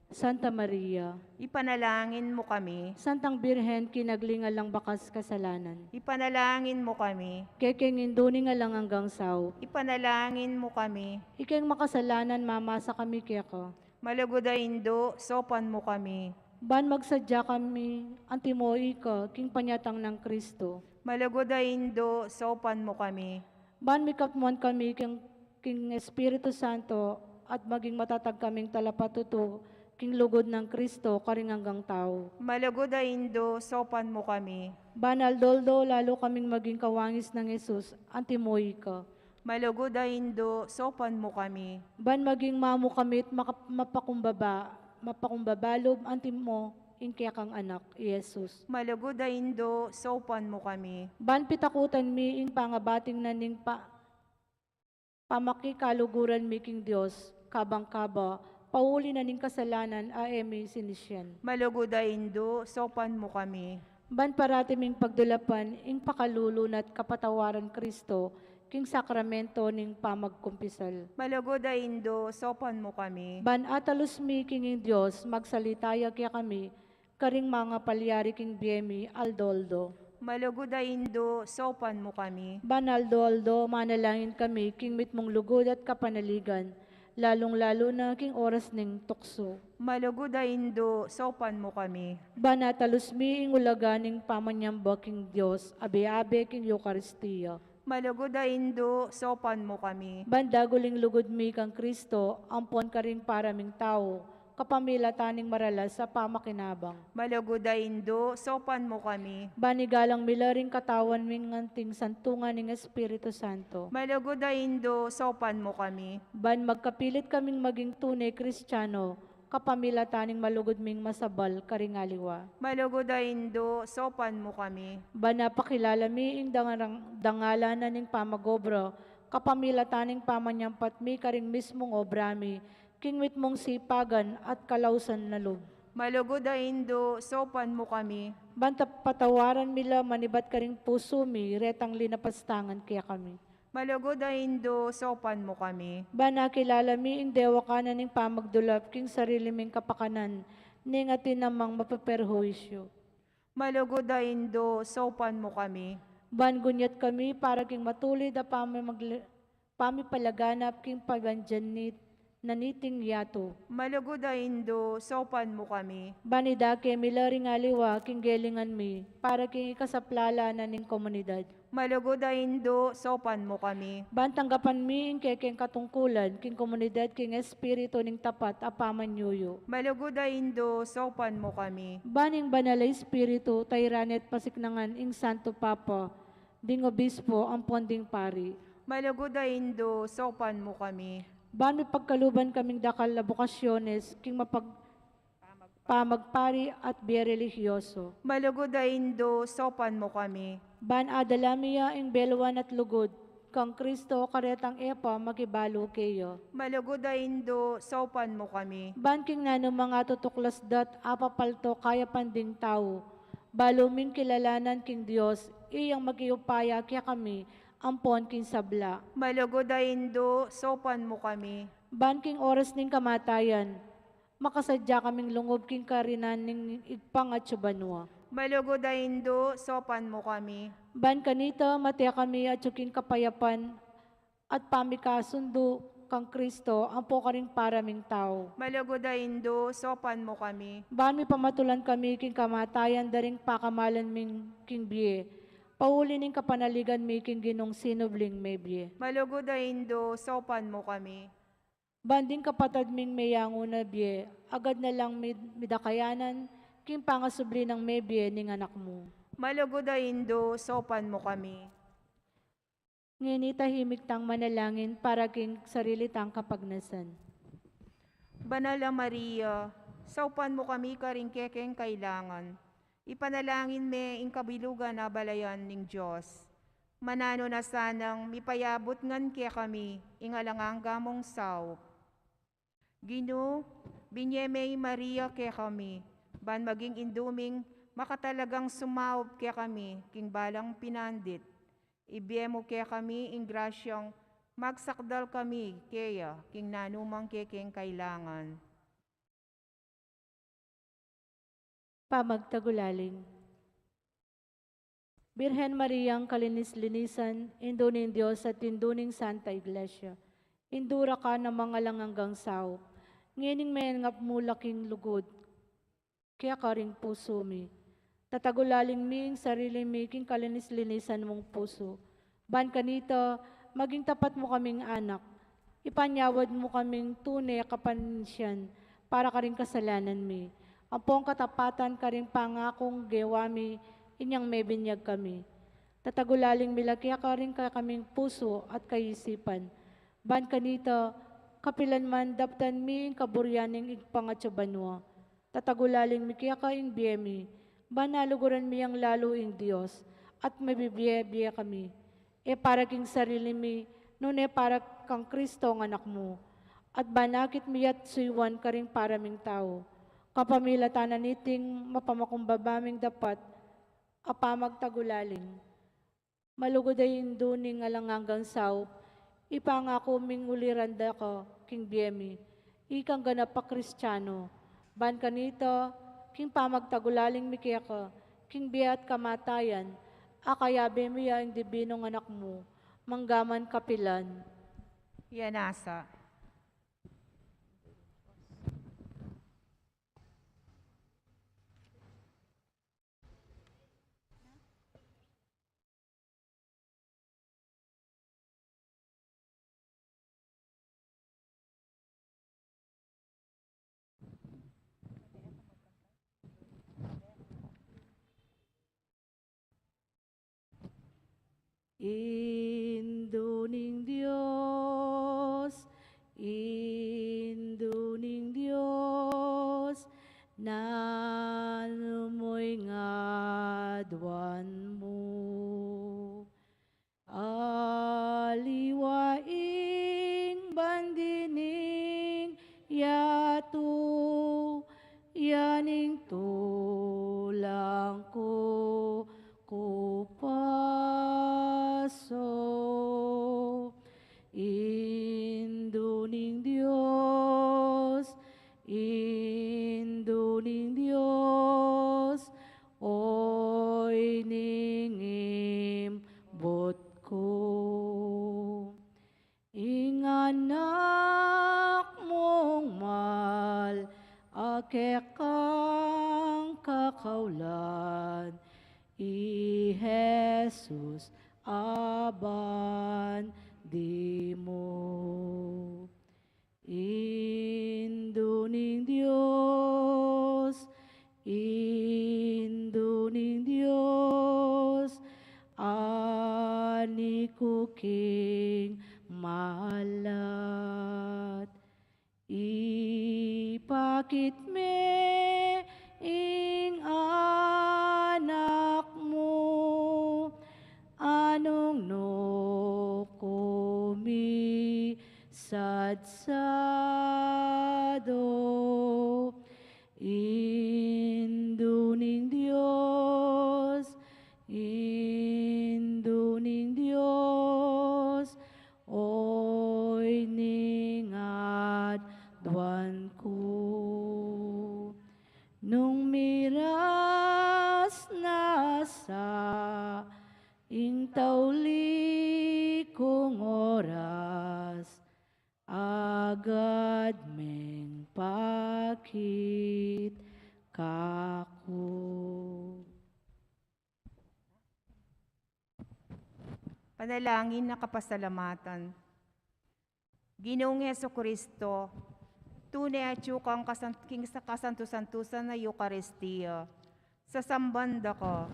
Santa Maria. Ipanalangin mu kami. Santang Birhen, kinagli ning alang bakas kasalanan. Ipanalangin mu kami. Kekeng Indu ning alang anggang saup. Ipanalangin mu kami. Ikeng makasalanan, mamasa kami keka. Malugud a Indu, saupan mu kami. Ban magsadya kami, antimo ika, king panyatang nang Kristo. Malugud a Indu, saupan mu kami. Ban mikatmuan kami king, king Espiritu Santo, at maging matatag kaming talapatutu king lugud nang Kristo karing anggang tau. Malugud a Indu, saupan mu kami. Ban aldo-aldo lalu kaming maging kawangis nang Jesus, antimo ika. Malugud a Indu, saupan mu kami. Ban maging mamu kami't maka-, mapakumbaba, mapakumbaba lub antimo ing kekang Anak, i Jesus. Malugud a Indu, saupan mu kami. Ban pitakutan mi ing pangabating na ning pa-, pamakikaluguran mi king Dios, kabang kaba, pauli na ning kasalanan a e mi sinisyan. Malugud a Indu, saupan mu kami. Ban parati ming pagdulapan ing pakalulu na't kapatawaran Kristo, king sakramento ning pamagkumpisal. Malugud a Indu, saupan mu kami. Ban atalus mi king ing Dios, magsalita ya kekami, karing mangapalyari king bie mi, aldo-aldo. Malugud a Indu, saupan mu kami. Ban aldo-aldo, manalangin kami, king mitmung lugud at kapanaligan, lalung-lalu na king oras ning tuksu. Malugud a Indu, saupan mu kami. Ban atalus mi ing ulaga ning pamanyamba king Dios, abe-abe king Eukaristia. Malugud a Indu, saupan mu kami. Ban dagul ing lugud mi kang Kristo, ampon karing para ming tau, kapamilatan ning maralas a pamakinabang. Malugud a Indu, saupan mu kami. Ban igalang mi la ring katawan ming anting santungan ning Espiritu Santo. Malugud a Indu, saupan mu kami. Ban magkapilit kaming maging tune Kristiano, kapamilatan ning malugud ming masabal karing aliwa. Malugud a Indu, saupan mu kami. Ban apakilala mi ing dangarang-, dangalan na ning pamag-obra, kapamilatan ning pamanyampat mi karing mismung obra mi, king mitmung sipagan at kalausan na lub. Malugud a Indu, saupan mu kami. Ban ta-, patawaran mi la manibat karing pusu mi, retang linapastangan kekami. Malugud a Indu, saupan mu kami. Ban akilala mi ing dewakan na ning pamagdulap king sarili ming kapakanan, ning atin namang mapaperhuisyu. Malugud a Indu, saupan mu kami. Ban gunyat kami para king matulid a pamimagli-, pamipalaganap king pabandian nit-, na niting yatu. Malugud a Indu, saupan mu kami. Ban idake mi la ring aliwa king gelingan mi, para king ikasaplala na ning komunidad. Malugud a Indu, saupan mu kami. Ban tanggapan mi ing kekeng katungkulan king komunidad king espiritu ning tapat a pamanyuyu. Malugud a Indu, saupan mu kami. Ban ing Banal a Espiritu, tairan at pasiknangan ing Santo Papa, ding obispo, ampon ding pari. Malugud a Indu, saupan mu kami. Ban mipagkaluban kaming dakal a bokasyones king mapag-, pamagpari at bie relihiyoso. Malugud a Indu, saupan mu kami. Ban adala mi ya ing beluan at lugud kang Kristo, karetang e pa makibalu keya. Malugud a Indu, saupan mu kami. Ban king nanumang atutuklas da't apapalto kayapan ding tau, balu ming kilalanan king Dios, iyang makiupaya kekami ampon king sabla. Malugud a Indu, saupan mu kami. Ban king oras ning kamatayan, makasadya kaming lungub king karinan ning Ibpang atsu banua. Malugud a Indu, saupan mu kami. Ban kanita, mate kami atsu king kapayapan at pamikasundu kang Kristo, ampo karing para ming tau. Malugud a Indu, saupan mu kami. Ban mipamatulan kami king kamatayan da ring pakamalan ming king bie. Pauli ning kapanaligan mi king Ginung sinubling mebie. Malugud a Indu, saupan mu kami. Ban ding kapatad ming meyangu na bie, agad na lang mid-, midakayanan king pangasubli nang mebie ning Anak mu. Malugud a Indu, saupan mu kami. Ngeni tahimik tang manalangin para king sarili tang kapagnasan. Banal a Maria, saupan mu kami karing kekeng kailangan. Ipanalangin me ing kabilugan a balayan ning Dios. Mananu na sanang mipayabut ngan kekami ing alang angga mung saup. Ginu, binye me i Maria kekami, ban maging indu ming makatalagang sumaup kekami king balang pinandit. Ibie mu kekami ing grasyang magsakdal kami keya king nanumang kekeng kailangan. Pamagtagulaling. Birhen Mariang kalinis-linisan, Indu ning Dios at Indu ning Santa Iglesia, indura ka na mangalang anggang saup. Ngening menngap mu la king lugud kekaring pusu mi. Tatagulaling mi ing sarili mi king kalinis-linisan mung pusu. Ban kanita, maging tapat mu kaming anak. Ipanyawad mu kaming tune a kapanisian para karing kasalanan mi. Ampong katapatan karing pangakung gewa mi inyang mebinyag kami. Tatagulaling mi la kekaring kekaming pusu at kaisipan. Ban kanita, kapilan man daptan mi ing kaburian ning Ibpang atsu banua. Tatagulaling mi keka ing bie mi, ban aluguran mi yang lalu ing Dios, at mabibie-bie kami. E para king sarili mi, nune para kang Kristong Anak mu. At ban akit mi ya't suyuan karing para ming tau. Kapamilatan na niting mapamakumbaba ming dapat a pamagtagulaling. Malugud a Indu ning alang anggang saup, ipangaku ming uliran da ka king bie mi, ikang ganap a Kristiano. Ban kanita, king pamagtagulaling mi keka, king bie at kamatayan, akayabe mi ya ing dibinung Anak mu, manggaman kapilan. Yanasa. Indu ning Dios, Indu ning Dios, nanu mu ing aduan mu. Aliwa ing bandi ning yatu, ya ning tulang ku kupasu. Indu ning Dios, Indu ning Dios, oyni ing imbut ku. Ing Anak mung mal a kekang kakaulan, i Jesus a bandi mu. Indu ning Dios, Indu ning Dios, ani ku king malat. Ipakit me ing Anak mu, anung nu ku misadsadu. Indu ning Dios, Indu ning Dios, oyni ing aduan ku. Nung miras na sa ing tauli kung oras, Panalangin a kapasalamatan. Ginung Jesucristo, tune atyu kang kasan-, king sa-, kasantu-santusan a Eukaristia. Sasamban da ka,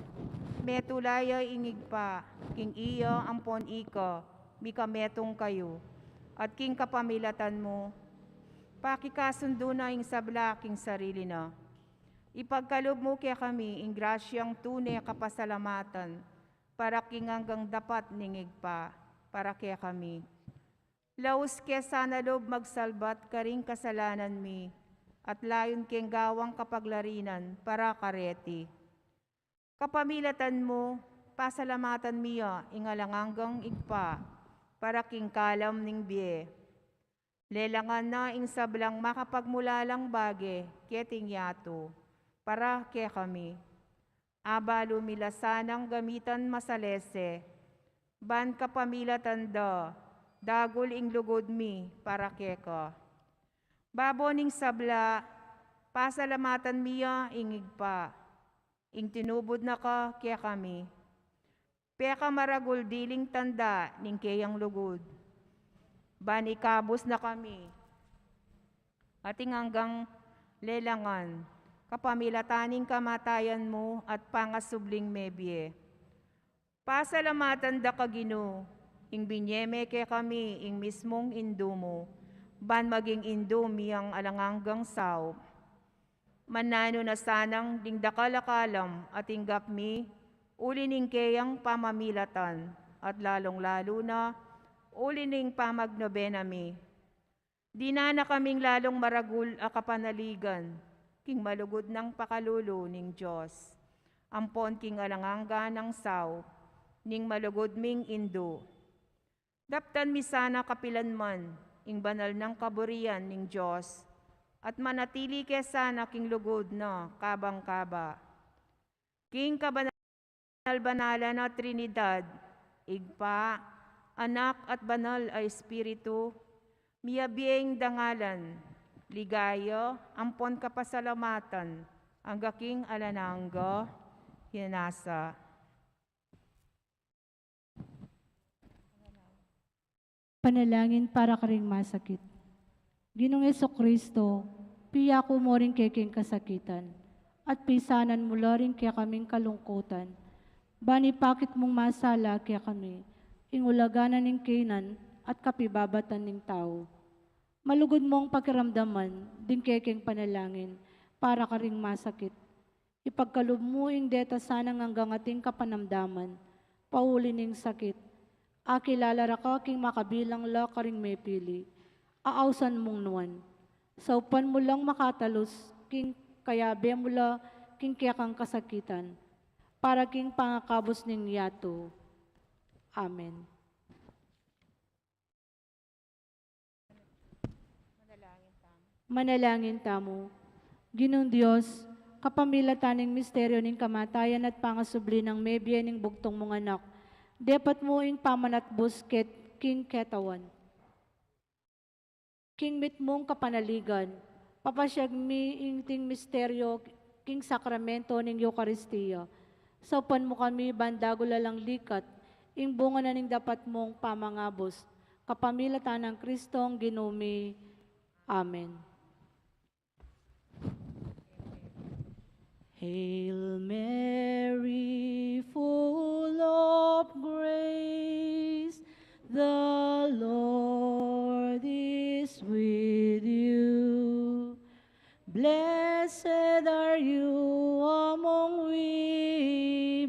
metula ya ing Ibpa, king iya ampon ika mikametung kayu, at king kapamilatan mu, pakikasundu na ing sabla king sarili na. Ipagkalub mu kekami ing grasyang tune kapasalamatan, para king anggang dapat ning Ibpa, para kekami. Laus ke sana lub magsalbat karing kasalanan mi, at layun keng gawang kapaglarinan para kareti. Kapamilatan mu, pasalamatan mi ya ing alang anggang Ibpa, para king kalam ning bie. Lelangan na ing sablang makapagmulalang bage keting yatu, para kekami. Abalu mi la sanang gamitan masalese, ban kapamilatan da, dagul ing lugud mi para keka. Babo ning sabla, pasalamatan mi ya ing Ibpa, ing tinubud na ka kekami. Pekamaragul diling tanda ning keyang lugud, ban ikabus na kami, at ing anggang lelangan, kapamilatan ning kamatayan mu at pangasubling mebie. Pasalamatan da ka, Ginu, ing binie me kekami ing mismung Indu mu, ban maging indu mi yang alang anggang saup. Mananu na sanang ding dakal a kalam a tinggap mi, uli ning keyang pamamilatan, at lalung-lalu na, uli ning pamagnobena mi. Dina na kaming lalung maragul a kapanaligan, king malugud nang pakalulu ning Dios, ampon king alang angga nang saup ning malugud ming Indu. Daptan mi sana kapilan man ing banal nang kaburian ning Dios, at manatili ke sana king lugud na kabang-kaba. King kabanal-banalan a Trinidad, Ibpa, Anak, at Banal a Espiritu, miyabie ing dangalan, ligaya, ampon kapasalamatan, angga king alang angga. Hinasa. Panalangin para karing masakit. Ginung Jesucristo, piyaku mu ring kekeng kasakitan, at pisanan mu la ring kekaming kalungkutan, ban ipakit mung masala kekami ing ulaga na ning kaynan at kapibabatan ning tau. Malugud mung pakiramdaman ding kekeng panalangin para karing masakit. Ipagkalub mu ing deta sanang anggang ating kapanamdaman, pauli ning sakit. Akilala ra ka king makabilang la karing mepili, ausan mung nuan. Saupan mu lang makatalus, king kayabe mu la king kekang kasakitan, para king pangakabus ning yatu. Amen. Manalangin tamu. Ginung Dios, kapamilatan ning misteryo ning kamatayan at pangasubli nang mebie ning bugtung mung Anak, depat mu ing pamanatbus ket king ketawan. King mitmung kapanaligan, papasyag mi ing ting misteryo king sakramento ning Eukaristia. Saupan mu kami ban dagul a lang likat ing bunga na ning dapat mung pamangabus. Kapamilatan nang Kristong Ginu mi. Amen. Hail Mary, full of grace, the Lord is with you. Blessed are you among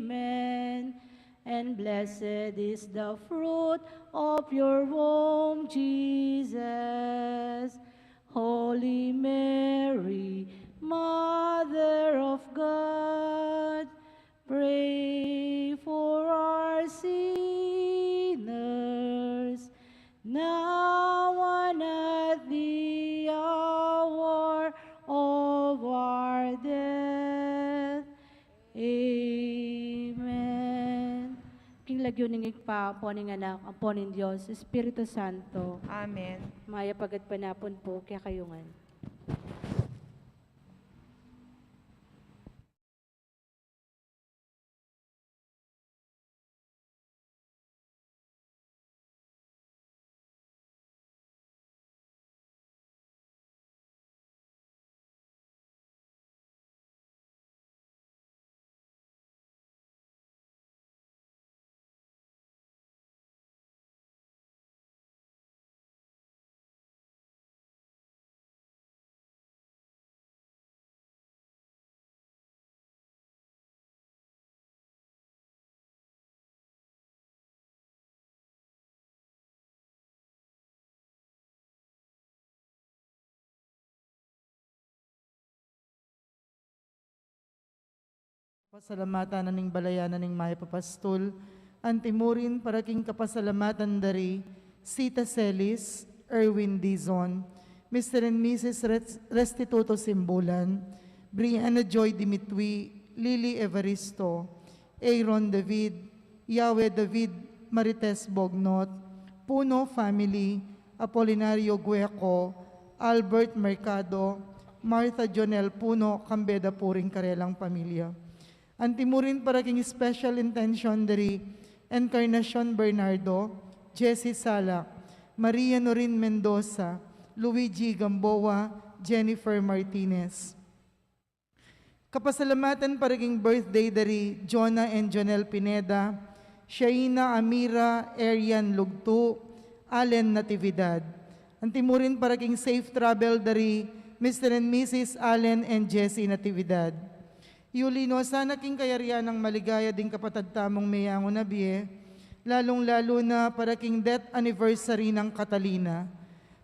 women, and blessed is the fruit of your womb, Jesus. Holy Mary, Mother of God, pray for us sinners, now and at the hour of our death. Amen. King lagyu ning Ibpa, ampo ning Anak, ampo ning Dios Espiritu Santo. Amen. Mayap a gatpanapun pu kekayu ngan. Pasalamatan na ning balayan na ning mayap a pastul. Antimurin para king kapasalamatan dari Sita Celis, Erwin Dizon, Mister and Missus Res-, Restituto Simbulan, Brianna Joy Dimitwi, Lily Evaristo, Aaron David, Yahweh David, Marites Bognot, Puno family, Apolinario Gueco, Albert Mercado, Martha Jonel Puno, kambe da pu ring karelang pamilya. Antimurin para king special intention dari Encarnacion Bernardo, Jessie Salak, Maria Norin Mendoza, Luigi Gamboa, Jennifer Martinez. Kapasalamatan para king birthday dari Jonah and Jonel Pineda, Shaina Amira, Arian Lugtu, Allen Natividad. Antimurin para king safe travel dari Mister and Missus Allen and Jessie Natividad. Yuli no sana king kayarian nang maligaya ding kapatad tamung meyangu na bie, lalung-lalu na para king death anniversary nang Catalina,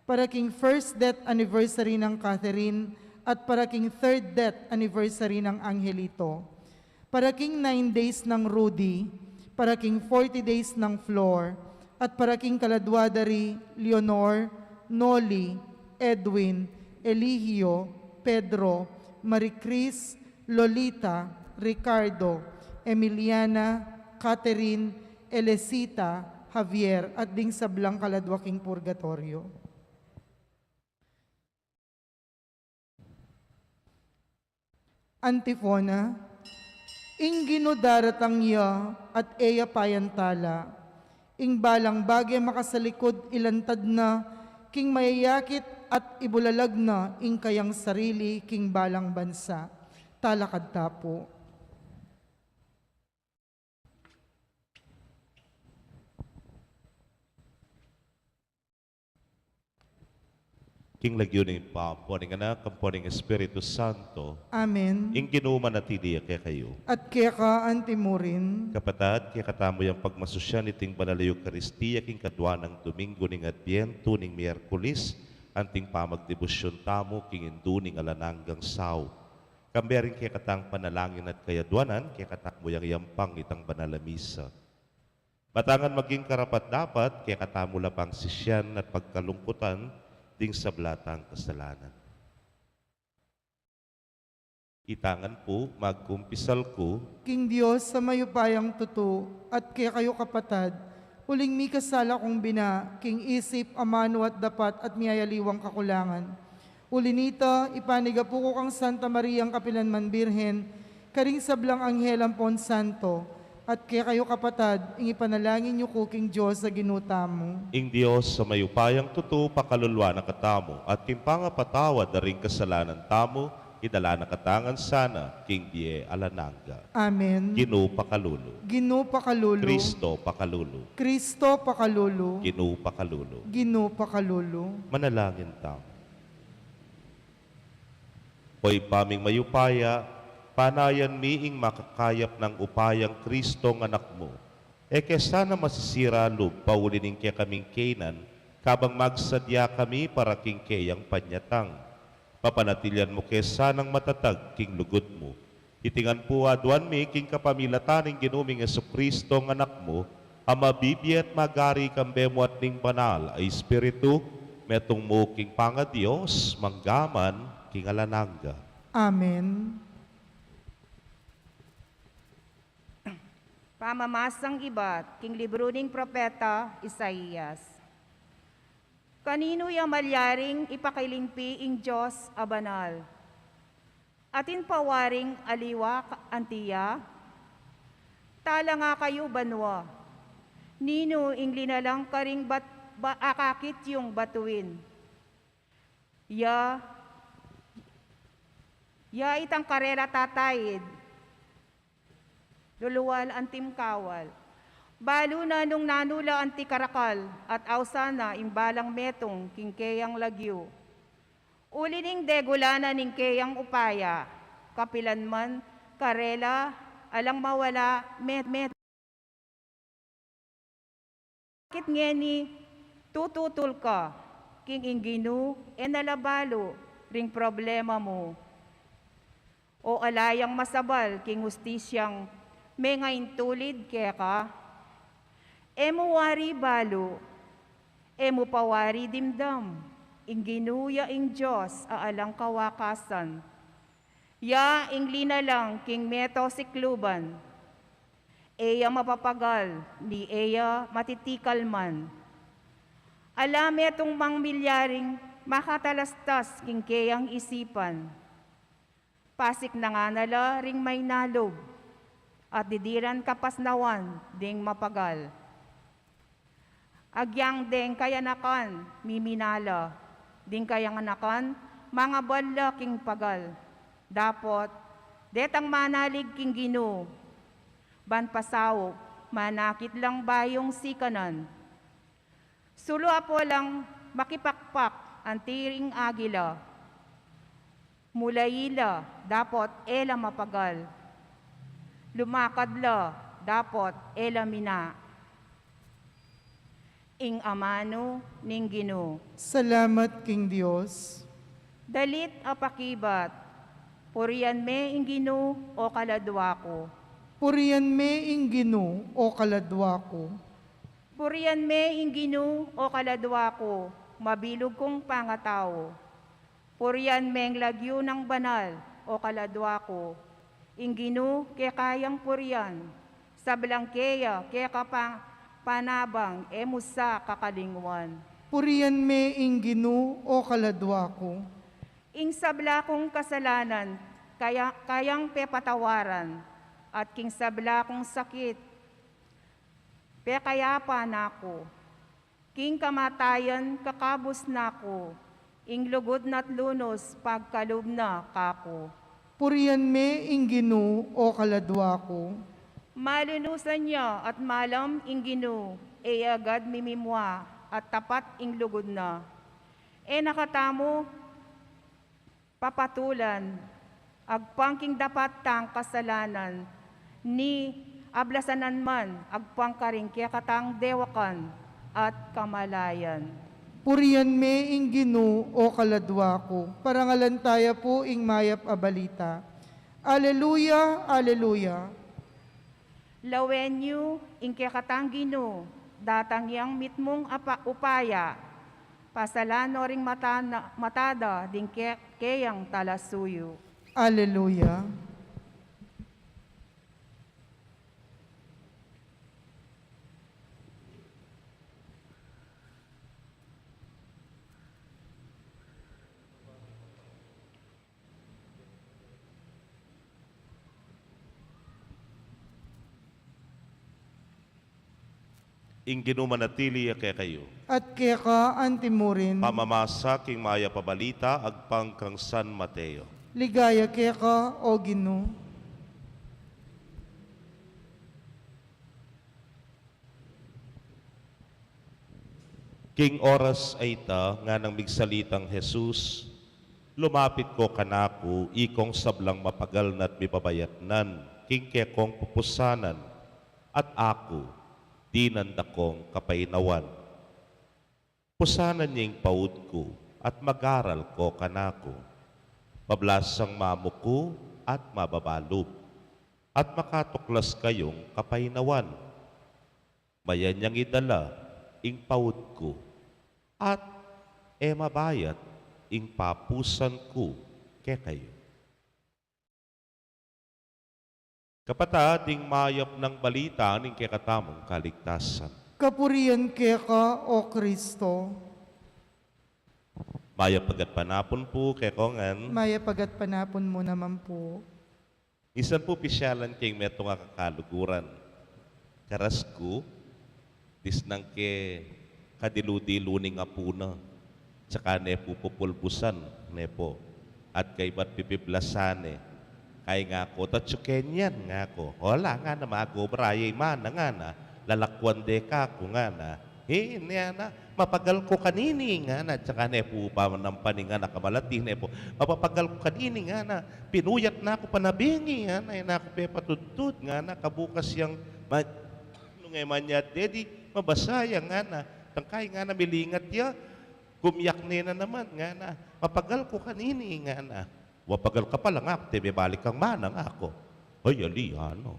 para king first death anniversary nang Catherine, at para king third death anniversary nang Angelito, para king nine days nang Rudy, para king forty days nang Flor, at para king kaladwa dari Leonor, Noli, Edwin, Eligio, Pedro, Marie Chris, Lolita, Ricardo, Emiliana, Catherine, Elecita, Javier, at ding sablang kaladwa king purgatoryo. Antifona. Ing Ginu daratang ya at e ya payantala. Ing balang bage makasalikud ilantad na king mayayakit at ibulalag na ing kayang sarili king balang bansa. Talakad ta pu. King lagyu ning Ibpa, ampo ning Anak, ampo ning Espiritu Santo. Amen. Ing Ginu manatili ya kekayu. At keka antimurin. Kapatad, kekatamu yang pagmasusyan iting banal a Eukaristia king kadwa nang Domingo ning Adbientu ning Miyerkulis, anting pamagdebosyun tamu king Indu ning alang anggang saup. Kambe ring kekatang panalangin at kayadwanan, kekatamu yang yampang itang banal a misa. Batangan maging karapat-dapat, kekatamu la pang sisian at pagkalungkutan ding sabla tang kasalanan. Itangan pu, magkumpisal ku. King Dios a mayupayang tutu, at kekayu kapatad, uling mikasala kung bina, king isip, amanu at dapat at miyayaliwang kakulangan. Uli nita, ipanigapu ku kang Santa Mariang kapilan man Birhen, karing sablang anghel ampon santo, at kekayu kapatad, ing ipanalangin yu ku king Dios a Ginu tamu. Ing Dios a mayupayang tutu pakaluluan na katamu, at king pangapatawad da ring kasalanan tamu, idala na katamu ngan sana king bie alang angga. Amen. Ginu pakalulu. Ginu pakalulu. Kristo pakalulu. Kristo pakalulu. Ginu pakalulu. Ginu pakalulu. Manalangin tamu. O Ibpa ming mayupaya, panayan mi ing makakayap nang upayang Kristong Anak mu. E ke sana masisira lub pauli ning kekaming kainan, kabang magsadya kami para king keyang panyatang. Papanatilian mu ke sanang matatag king lugud mu. Iti ngan pu aduan mi king kapamilatan ning Ginu ming Jesukristong Anak mu, a mabibie at magari kambe mu at ning Banal a Espiritu, metung mu king pangaDios, mangga man king alang angga. Amen. Pamamasang ibat king libru ning propeta Isaias. Kaninu ya malyaring ipakilingpi ing Dios a banal? Atin pa waring aliwa ka-, anti ya? Talanga kayu banua, ninu ing linalang karing bat-, ba-, akakit yung batuin? Ya, ya itang karela tataid, lulual anting kawal. Balu na nung nanu la anti karakal, at ausan na ing balang metung king keyang lagyu. Uli ning degulanan ning keyang upaya, kapilan man karela, alang mawala, met-, met-, Bakit ngeni tututul ka king ing Ginu e na la balu ring problema mu? O ala yang masabal king hustisyang mengaintulid keka? E mu wari balu, e mu pa wari dimdam, ing Ginu ya ing Dios a alang kawakasan. Ya ing linalang king meto sikluban. E ya mapapagal, ni e ya matitikal man. Ala metung mang milyaring makatalastas king keyang isipan. Pasik na ngana la ring mainalub, at didiran kapasnawan ding mapagal. Agyang deng kayanakan miminala, ding kayanakan mangabal la king pagal. Dapot, detang manalig king Ginu, ban pasaup, manakit lang bayung sikanan. Sulu a polang makipakpak anti ring agila. Mulai la, dapot e la mapagal. Lumakad la, dapot e la mina. Ing amanu ning Ginu. Salamat king Dios. Dalit a pakibat. Purian me ing Ginu, o kaladwa ku. Purian me ing Ginu, o kaladwa ku. Purian me ing Ginu, o kaladwa ku, mabilug kung pangatau. Purian meng lagyu nang banal, o kaladwa ku. Ing Ginu keka yang purian, sablang keya keka pa-, panabang e mu sa kakalingwan. Purian me ing Ginu, o kaladwa ku. Ing sabla kung kasalanan, kaya, kayang pepatawaran, at king sabla kung sakit, pekayapa na ku. King kamatayan kakabus na ku, ing lugud na't lunus pagkalub na kaku. Purian me ing Ginu, o kaladwa ku. Malunusan ya at malam ing Ginu, e agad mimimua, at tapat ing lugud na. E na katamu papatulan, agpang king dapat tang kasalanan, ni ablasanan man, agpang karing kekatang dewakan at kamalayan. Purian me ing Ginu, o kaladwa ku. Parangalan taya pu ing mayap a balita. Aleluya, aleluya. Lawen yu ing kekatang Ginu, datang yang mitmung apa-, upaya, pasalan no ring mata na-, mata da ding ke-, keyang talasuyu. Aleluya. Ing Ginu manatili ya kekayu. At keka anti murin. Pamamasa king mayap a balita agpang kang San Mateo. Ligaya keka, o Ginu. King oras a ita, nganang migsalitang Jesus, lumapit ko kanaku, ikong sablang mapagal na't mibabayatnan king kekong pupusanan, at aku, dinan da kong kapainawan. Pusanan ye ing paud ku, at mag-aral ko kanaku. Mablasang mamuku at mababalub, at makatuklas kayung kapainawan. Mayan yang idala ing paud ku, at e mabayat ing papusan ku kekayu. Kapatad, ing mayap nang balita ning kekatamung kaligtasan. Kapurian keka, o Kristo. Mayap a gatpanapun pu kekongan. Mayap a gatpanapun mu naman pu. Misan pu pisyalan ke ing metung a kakaluguran. Karas ku, disnang ke kadilu-dilu ning apu na, tsaka ne pu pupulbusan, ne pu. At kaybat pipiblasan ne, kay ngaku, "Tatsu kenyan," ngaku. "Ola," ngana, "magobra ya i mana," ngana, "lalakwan de kaku," ngana. "He," ngana, "mapagal ku kanini," ngana, tsaka ne pu pa manampan, ngana, kamalati ne pu, "Mapapagal ku kanini," ngana, "pinuyat na ku pa na bengi," ngana, "e na ku pepatudtud," ngana, "kabukas yang ma-, nung e manyad dedi, mabasa ya," ngana, tangkay, ngana, milingat ya, gumyak ne na naman, ngana, "Mapagal ku kanini," ngana. Mapagal ka pala, ngana ku, te mebalik kang mana, ngana ku. Ay, ali, ngana.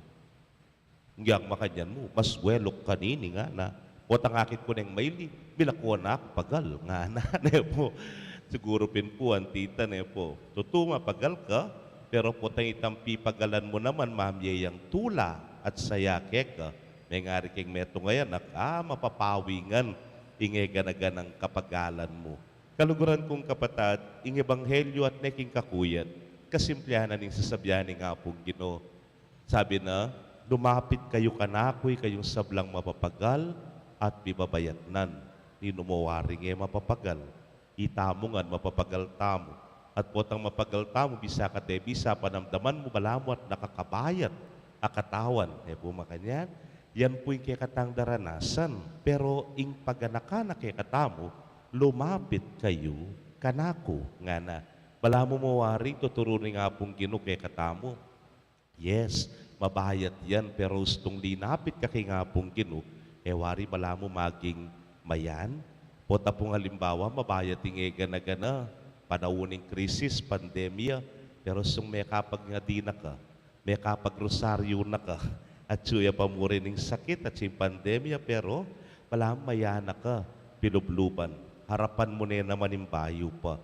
Ngyang makanyan mu, mas weluk kanini, ngana. Potang akit ku neng maili, milako na ku pagal, ngana, ne pu. Siguru pin pu, anti ta, ne pu. Tutu, mapagal ka, pero potang itang pipagalan mu naman, mamie yang tula at saya keka, mengari keng metung a anak, a, mapapawi ngan ing e gana-ganang kapagalan mu. Kaluguran kung kapatad, ing ebanghelyu at ne king kakuyad, kasimplihan na ning sasabian ning Apung Ginu. Sabi na, "Lumapit kayu kanaku, ikayung sablang mapapagal at mibabayatnan, ninu mu waring e mapapagal. Itamu ngan mapapagal tamu. At potang mapagal tamu, bisa ka te bisa, panamdaman mu balamu at nakakabayat a katawan." E pu makanyan? Yan pu ing kekatang daranasan. Pero ing paganakan na kekatamu, "Lumapit kayu kanaku," ngana. Balamu mu wari tuturu ning Apung Ginu kekatamu. Yes, mabayat yan, pero ustung linapit ka king Apung Ginu, e wari balamu maging mayan? Pota pung halimbawa, mabayat ing e gana-gana, panaun ning krisis, pandemya, pero ustung mekapagngadi na ka, mekapag-rosaryu na ka, atyu ya pa mu rin ing sakit, atyu ing pandemya, pero balamu mayan na ka, pilubluban, harapan mu ne naman ing bayu pa.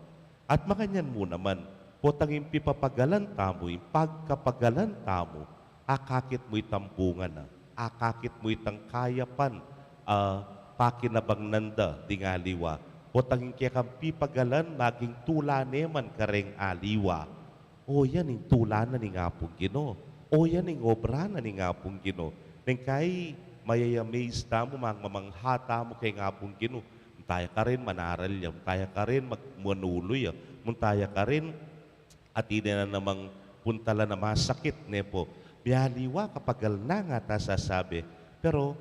At makanyan mu naman, potang ing pipapagalan tamu, ing pagkapagalan tamu, akakit mu itang bunga na, akakit mu itang kayapan a pakinabangnan da ding aliwa. Potang ing kekang pipagalan maging tula ne man kareng aliwa. O, yan ing tula na ning Apung Ginu. O, yan ing obra na ning Apung Ginu. Neng kai, mayaya-amaze tamu, mang-, mamangha tamu keng Apung Ginu. Munta ya karin manaral ya, munta ya karin mag-, manulu ya, munta ya karin atin na namang puntalan a masakit, ne pu. Mialiwa, kapagal na, ngana ta sasabi. Pero,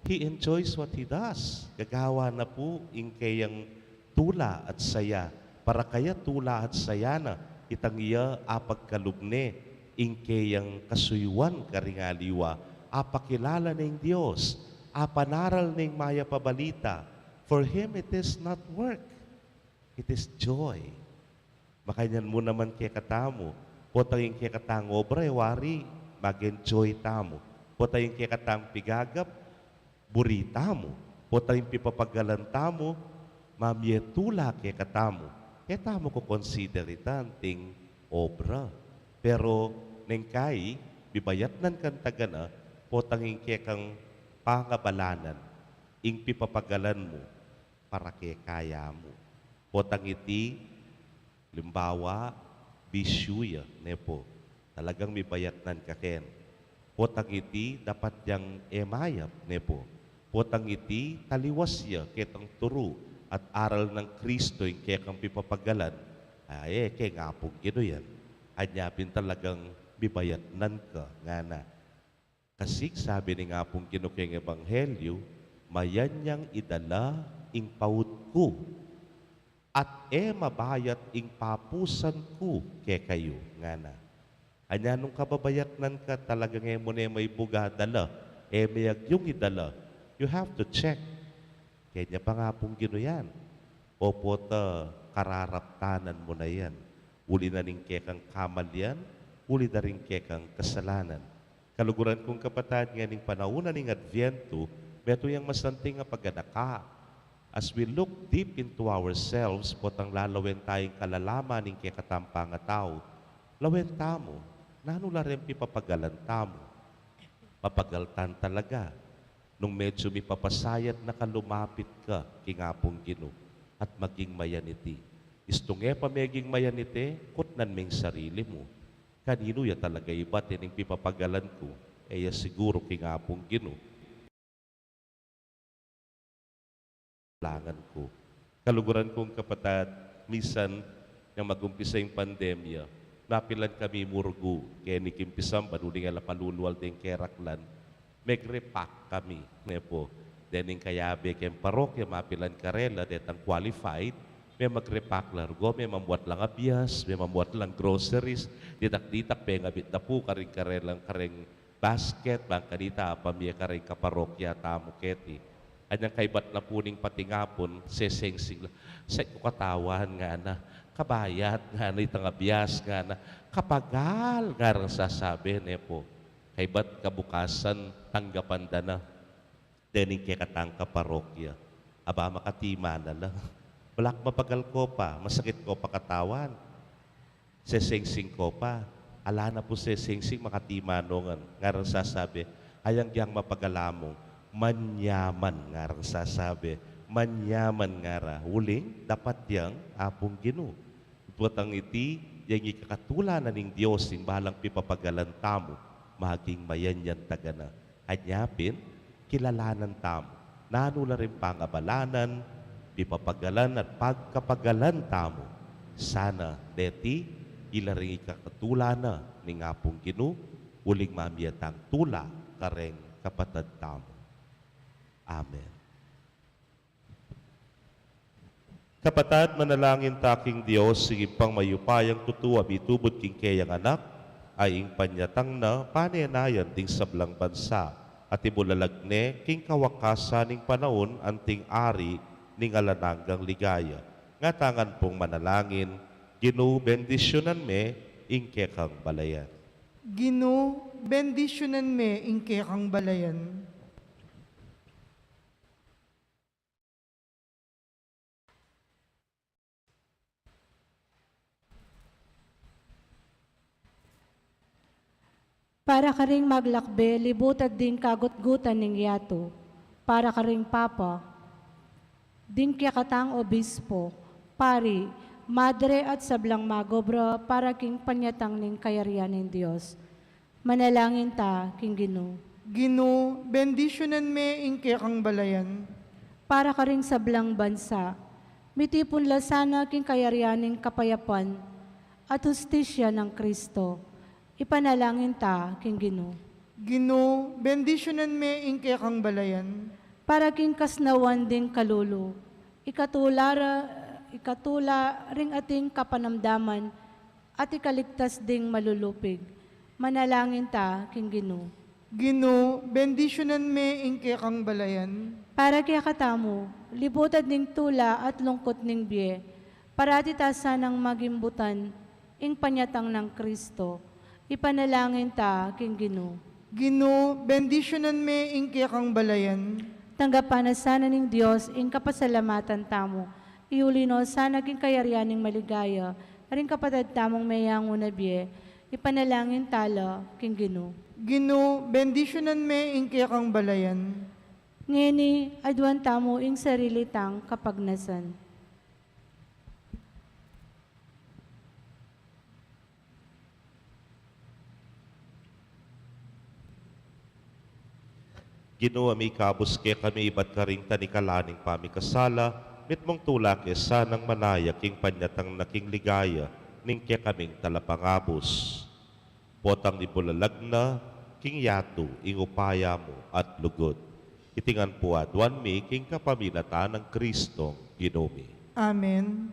he enjoys what he does. Gagawa na pu ing keyang tula at saya. Para kaya tula at saya na, itang iya apagkalub ne ing keyang kasuyuan karing aliwa, apakilala ne ing Dios, apanaral ne ing mayap a balita. For him, it is not work. It is joy. Makanyan mu naman kekatamu, potang ing kekatang obra, e wari mag-enjoy tamu. Potang ing kekatang pigagap, buri tamu. Potang ing pipapagalan tamu, mamie tula kekatamu. E tamu ko-consider ita anting obra. Pero neng kai, mibayatnan kang tagana, potang ing kekang pangabalanan, ing pipapagalan mu, para keka ya mu. Potang iti, limbawa, bisyu ya, ne pu. Talagang mibayatnan ka ken. Potang iti, dapat yang e mayap, ne pu. Potang iti, taliwas ya ketang turu at aral nang Kristo ing kekang pipapagalan. Ay, e keng Apung Ginu yan. Anya pin talagang mibayatnan ka, ngana. Kasi sabi ning Apung Ginu keng Ebanghelyu, "Mayan yang idala ing paut ku, at e mabayat ing papusan ku kekayu," ngana. Anya nung kababayatnan ka, talagang e mu ne maibuga dala, e me agyung idala, you have to check. Kenya pang Apung Ginu yan. O pota kararaptanan mu na yan. Uli na ning kekang kamalian, uli da ring kekang kasalanan. Kaluguran kung kapatad, ngening panaun na ning Adviento, metung yang masanting a paganaka. As we look deep into ourselves, potang lalawen taya ing kalalaman ning kekatang pangatau, lawen tamu, nanu la reng pipapagalan tamu? Mapagal tan talaga? Nung medyu mipapasayad na ka, lumapit ka king Apung Ginu at maging mayan iti. Istung e pa meging mayan iti, kutnan me ing sarili mu. Kaninu ya talaga ibat ining pipapagalan ku? E ya siguru king Apung Ginu. Langan ku. Kaluguran kung kapatad, misan yang mag-umpisa ing pandemya, mapilan kami murgu, keni kimpisan ban uling ala palulual deng keraklan, megrepack kami, ne pu. Dening kayabe keng parokya, mapilan karela, detang qualified, me magrepack la rugo, me mamuat lang abias, me mamuat lang groceries, ditak-ditak, pengabit na pu karing karelang kareng basket, bang kanita, apamie karing kaparokya tamu keti. Anyang kaibat na pu ning patingapun, sesengsing la. Sait ku katawan, ngana. Kabayat ngana itang abias ngana, kapagal ngarang sasabi, ne pu. Kaybat kabukasan tanggapan da na. Dening kekatang kaparokya, aba, makatima na la. Balak mapagal ko pa, masakit ko pa katawan, sesengsing ko pa. Ala na pu sesengsing, makatima no ngan. Ngarang sasabi, ayang gyang mapagal among, manyaman, ngarang sasabi, manyaman ngara. Uling dapat yang Apung Ginu. Potang iti, yang ikakatula na ning Dios, ing balang pipapagalan tamu, maging mayanyan taga na. Anya pin, kilalanan tamu nanu la ring pangabalanan, pipapagalan at pagkapagalan tamu. Sana deti, ila ring ikakatula na ning Apung Ginu, uling mamie tang tula kareng kapatad tamu. Amen. Kapatad, manalangin ta king Dios, ing Ibpang mayupayang tutu, a mitubud king keyang Anak, a ing panyatang na panenayan ding sablang bansa, at ibulalag ne king kawakasan ning panaun anting Ari ning alang anggang ligaya. Ngatamu ngan pung manalangin, Ginu, bendisyunan me ing kekang balayan. Ginu, bendisyunan me ing kekang balayan. Para karing maglakbe, libutad ding kagutgutan ning yatu. Para karing Papa, ding kekatang obispo, pari, madre at sablang magobra para king panyatang ning kayarian ning Dios. Manalangin ta king Ginu. Ginu, bendisyunan me ing kekang balayan. Para karing sablang bansa, mitipun la sana king kayarian ning kapayapan at hustisya nang Kristo. Ipanalangin ta king Ginu. Ginu, bendisyunan me ing kekang balayan. Para king kasnawan ding kalulu, ikatula ra, ikatula ring ating kapanamdaman at ikaligtas ding malulupig. Manalangin ta king Ginu. Ginu, bendisyunan me ing kekang balayan. Para kekatamu, libutad ning tula at lungkut ning bie, parati ta sanang magimbutan ing panyatang nang Kristo. Ipanalangin ta king Ginu. Ginu, bendisyunan me ing kekang balayan. Tanggapan na sana ning Dios ing kapasalamatan tamu. Iuli no sana king kayarian ning maligaya ring kapatad tamung meyangu na bie. Ipanalangin ta la king Ginu. Ginu, bendisyunan me ing kekang balayan. Ngeni, aduan tamu ing sarili tang kapagnasan. Ginu, a mikabus kekami ibat karing tanikala ning pamikasala, mitmung tula ke sanang manaya king panyatang na king ligaya ning kekaming talapangabus. Potang ibulalag na king yatu ing upaya mu at lugud. Iti ngan pu aduan mi king kapamilatan nang Kristong Ginu mi. Amen.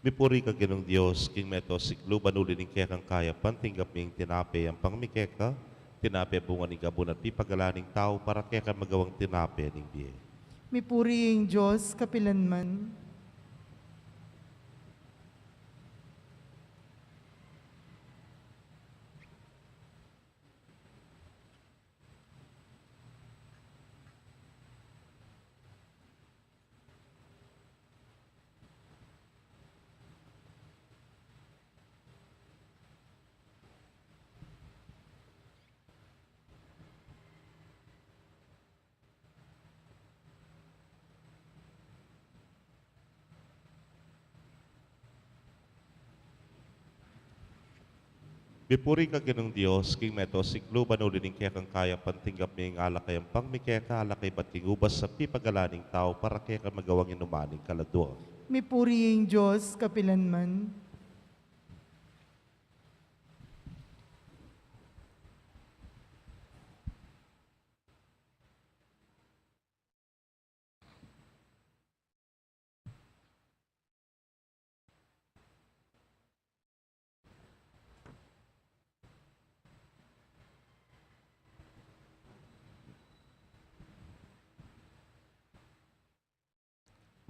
Mipuri ka Ginung Dios, king meto siklu, ban uli ning kekang kayapan, tinggap mi ing tinape, yampang mi keka, tinape bunga ning gabun at pipagalan ning tau, para kekami magawang tinape ning bie. Mipuri ing Dios kapilanman. Mipuri ka Ginung Dios, king meto siklu, ban uli ning kekang kayapan, tinggap mi ing alak a yampang mi keka, alak a ibat king ubas a pipagalan ning tau, para kekami magawang inuman ning kaladua. Mipuri ing Dios kapilanman.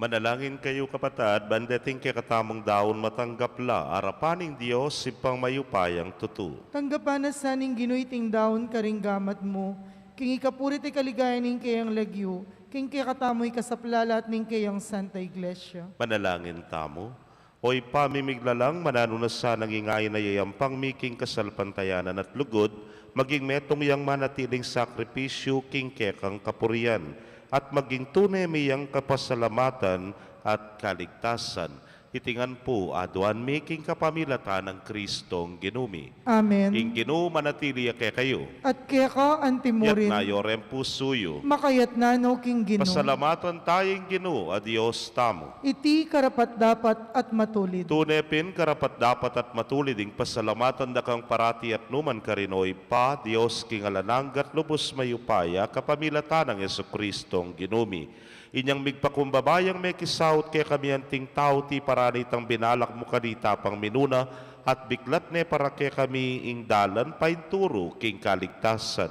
Manalangin kayu, kapatad, ban deting kekatamung daun matanggap la arapan ning Dios, Ibpang mayupayang tutu. Tanggapan na sa ning Ginu iting daun karing gamat mu, king ikapuri at ikaligaya ning keyang lagyu, king kekatamu ikasaplalat ning keyang Santa Iglesia. Manalangin tamu. O Ibpa ming miglalang, mananu na sanang ing ain a yayampang mi king kasalpantayanan at lugud, maging metung yang manatiling sakripisyu king kekang kapurian, at maging tune mi yang kapasalamatan at kaligtasan. Iti ngan pu aduan mi king kapamilatan nang Kristong Ginu mi. Amen. Ing Ginu manatili ya kekayu. At keka antimurin. Itas yu reng pusu yu. Makaitas no king Ginu. Pasalamatan taya ing Ginu a Dios tamu. Iti karapat-dapat at matulid. Tune pin karapat-dapat at matulid ing pasalamatan da kang parati at nukarin man, O Ibpa, Dios king alang angga at lubus mayupaya, kapamilatan nang Jesukristong Ginu mi. Inyang migpakumbaba yang mekisaut kekami anting tau, tiparan ne itang binalak mu kanita pang minuna, at biklat ne para kekami ing dalan paintulu king kaligtasan.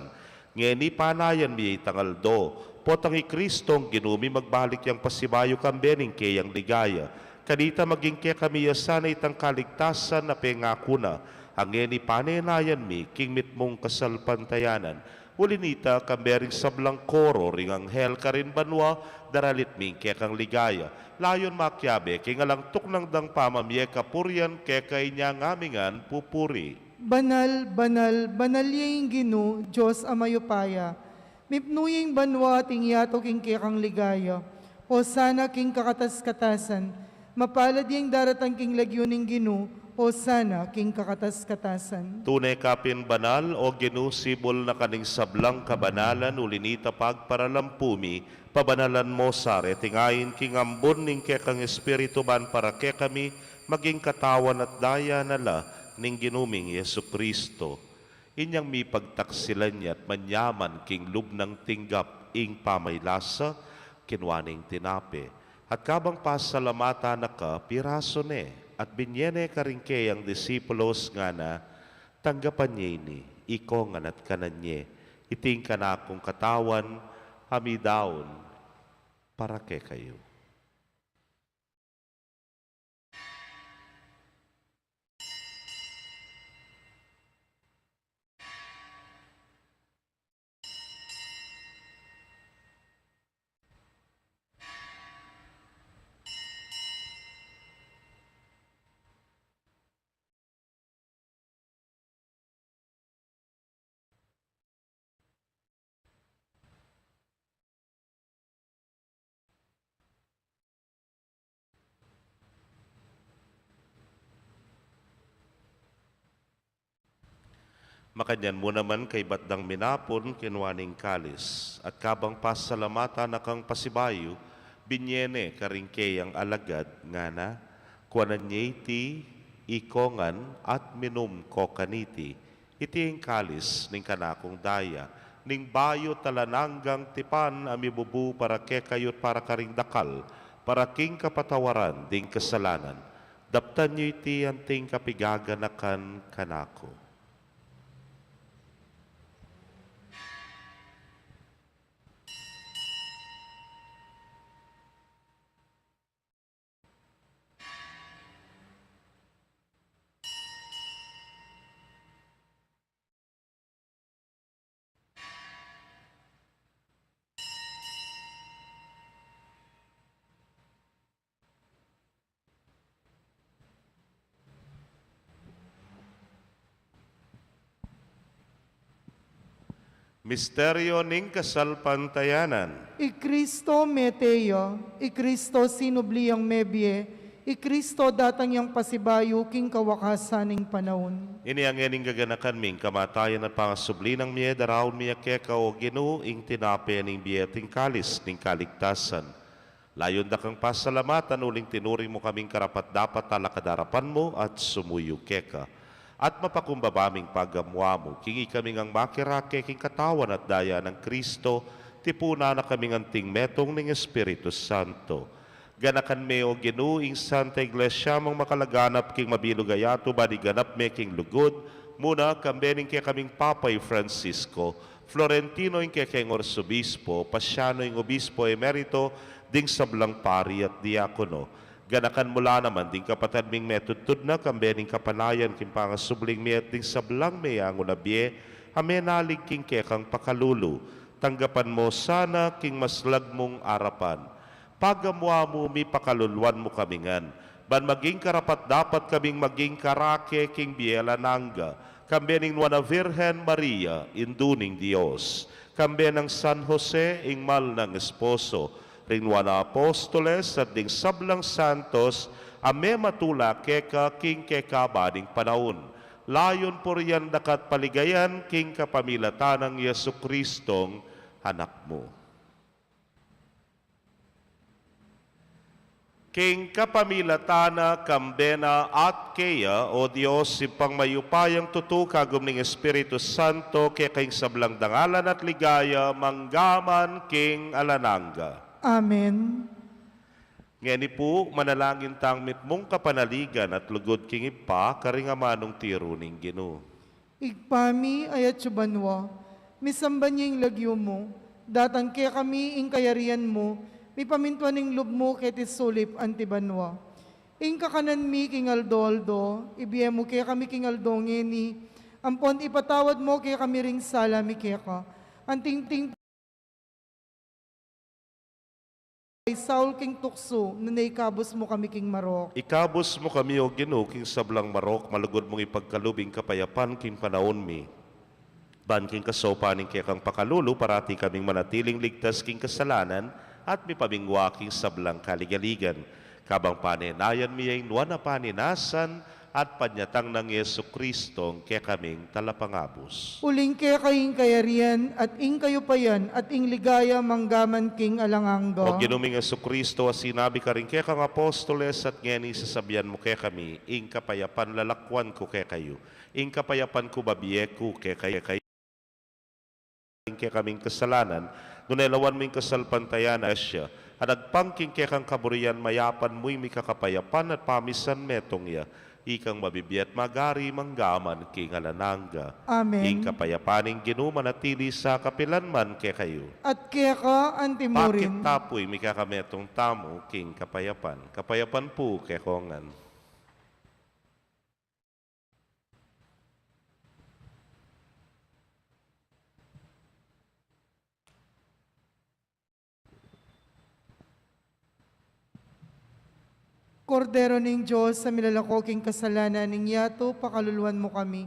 Ngeni panayan mi ya itang aldo, potang i Kristong Ginu mi magbalik yang pasibayu kambe ning keyang ligaya. Kanita maging kekami ya sana itang kaligtasan a pengaku na, a ngeni panenayan mi king mitmung kasalpantayanan. Uli nita, kambe ring sablang koro ring anghel karin banua, daralit mi ing kekang ligaya. Layun makiabe king alang tuknang dang pamamie kapurian keka, inya ngan mi ngan pupuri. Banal, banal, banal ya ing Ginu, Dios a mayupaya. Mipnu ya ing banua at ing yatu king kekang ligaya. Hosana king kakatas-katasan. Mapalad ya ing daratang king lagyu ning Ginu. Hosana king kakatas-katasan. Tune ka pin banal, O Ginu, sibul na ka ning sablang kabanalan, uli nita pagparalampu mi, pabanalan mu sa reting ain king ambun ning kekang Espiritu, ban para kekami maging katawan at daya na la ning Ginu ming Jesucristo. Inyang mipagtaksilan ya at manyaman king lub nang tinggap ing pamaylasa, kinua ne ing tinape, at kabang pasalamatan na ka, pirasu ne, at binye ne karing keyang disipulos, ngana: Tanggapan ye ini, ikongan at kanan ye, iti ing kanakung katawan, a midaun para kekayu. Makanyan mu naman, kaybat dang minapun, kinua ne ing kalis, at kabang pasalamatan na kang pasibayu, binye ne karing keyang alagad, ngana: Kuanan ye iti, ikongan, at minum ko kaniti. Iti ing kalis ning kanakung daya, ning bayu at alang anggang tipan, a mibubu para kekayu at para karing dakal, para king kapatawaran ding kasalanan. Daptan yu iti anting kapigaganakan kanaku. Misteryo ning kasalpantayanan. I Kristo mete ya, i Kristo sinubli yang mebie, i Kristo datang yang pasibayu king kawakasan ning panaun. Ini a ngening gaganakan mi ing kamatayan at pangasubli nang mie, daraun mi ya keka, o Ginu, ing tinape ning bie at ing kalis ning kaligtasan. Layun da kang pasalamatan uling tinuring mu kaming karapat-dapat talakad arapan mu at sumuyu keka. At mapakumbaba ming pagamu-amu, king ikami ngang makirake king katawan at daya nang Kristo, tipunan na kaming anting metung ning Espiritu Santo. Ganakan me, o Ginu, ing Santa Iglesia mung makalaganap king mabilug a yatu, ban iganap me king lugud, muna kambe ning kekaming Papa i Francisco, Florentino ing kekeng arsobispo, Pasiano ing obispo emerito, ding sablang pari at diakono. Ganakan mu la naman ding kapatad ming metudtud na, kambe ning kapanayan king pangasubling mie at ding sablang meyangu na bie, a menalig king kekang pakalulu. Tanggapan mu sana king maslag mung arapan. Pagamu-amu mi, pakaluluan mu kami ngan, ban maging karapat-dapat kaming maging karake king bie alang angga, kambe ning Nuan a Virgen Maria, Indu ning Dios, kambe nang San Jose, ing mal nang esposo, ring Nuan a Apostoles, at ding sablang santos a mematula keka king kekaban ning panaun. Layun purian daka at paligayan king kapamilatan nang Jesucristong Anak mu. King kapamilatan na, kambe na, at keya, o Dios, Ibpang mayupayang tutu, kagum ning Espiritu Santo, keka ing sablang dangalan at ligaya, mangga man king alang angga. Amen. Ngeni pu, manalangin tang mitmung kapanaligan at lugud king Ibpa, karing amanung tiru ning Ginu. Ibpa mi, atsu ka banua, misamban ya ing lagyu mu, datang kekami ing kayarian mu, mipamintuan ing lub mu keti sulip anti banua. Ing kakanan mi king aldo-aldo, ibie mu kekami king aldo ngeni, ampon ipatawad mu kekami ring sala mi keka, anti ing paisaul king tuksu, nune ikabus mu kami king marok. Ikabus mu kami, o Ginu, king sablang marok, malugud mung ipagkalub ing kapayapan king panaun mi. Ban king kasaupan ning kekang pakalulu, parati kaming manatiling ligtas king kasalanan at mipamingwa king sablang kaligaligan. Kabang panenayan mi ya ing nuan a panenasan at panyatang nang Jesucristong kekaming Talapangabus. Uling keka ing kayarian, at ing kayupayan, at ing ligaya, mangga man king alang angga. O Ginu ming Jesucristo, a sinabi karing kekang apostoles, at ngeni sasabian mu kekami, ing kapayapan lalakuan ku kekayu, ing kapayapan ku bibie ku kekayu. Ing kekaming kasalanan, nune lawan mu ing kasalpantayanan ning Iglesia, at agpang king kekang kaburian mayapan mu ing mikakapayapan at pamisan metung ya, ikang mabibie at magari mangga man king alang angga. Amen. Ing kapayapan ning Ginu manatili sa kapilan man kekayu. At keka anti murin. Pakit ta pu ing mikakametung tamu king kapayapan. Kapayapan pu kekongan. Kordero ning Dios, a milalako king kasalanan ning yatu, pakaluluan mu kami.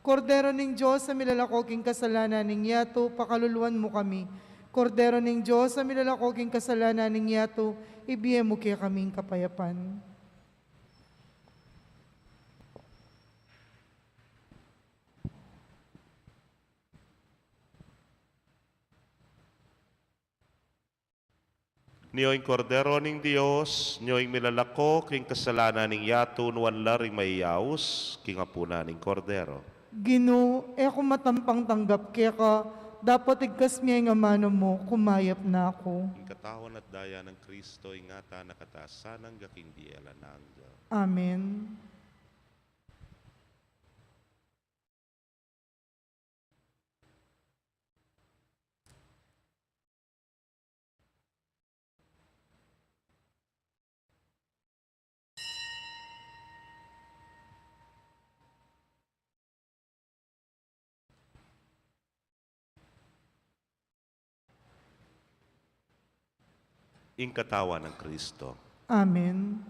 Kordero ning Dios, a milalako king kasalanan ning yatu, pakaluluan mu kami. Kordero ning Dios, a milalako king kasalanan ning yatu, ibie mu kekaming kapayapan. Nio ing Kordero ning Dios, nio ing milalako king kasalanan ning yatu, nuan la ring mayayaus king apunan ning Kordero. Ginu, e ku matampang tanggap keka, dapot igkas me ing amanu mu, kumayap na ku. Ing katawan at daya nang Kristo, ingatan na katamu sana angga king bie alang angga. Amen. Ing katawan nang Kristo. Amen.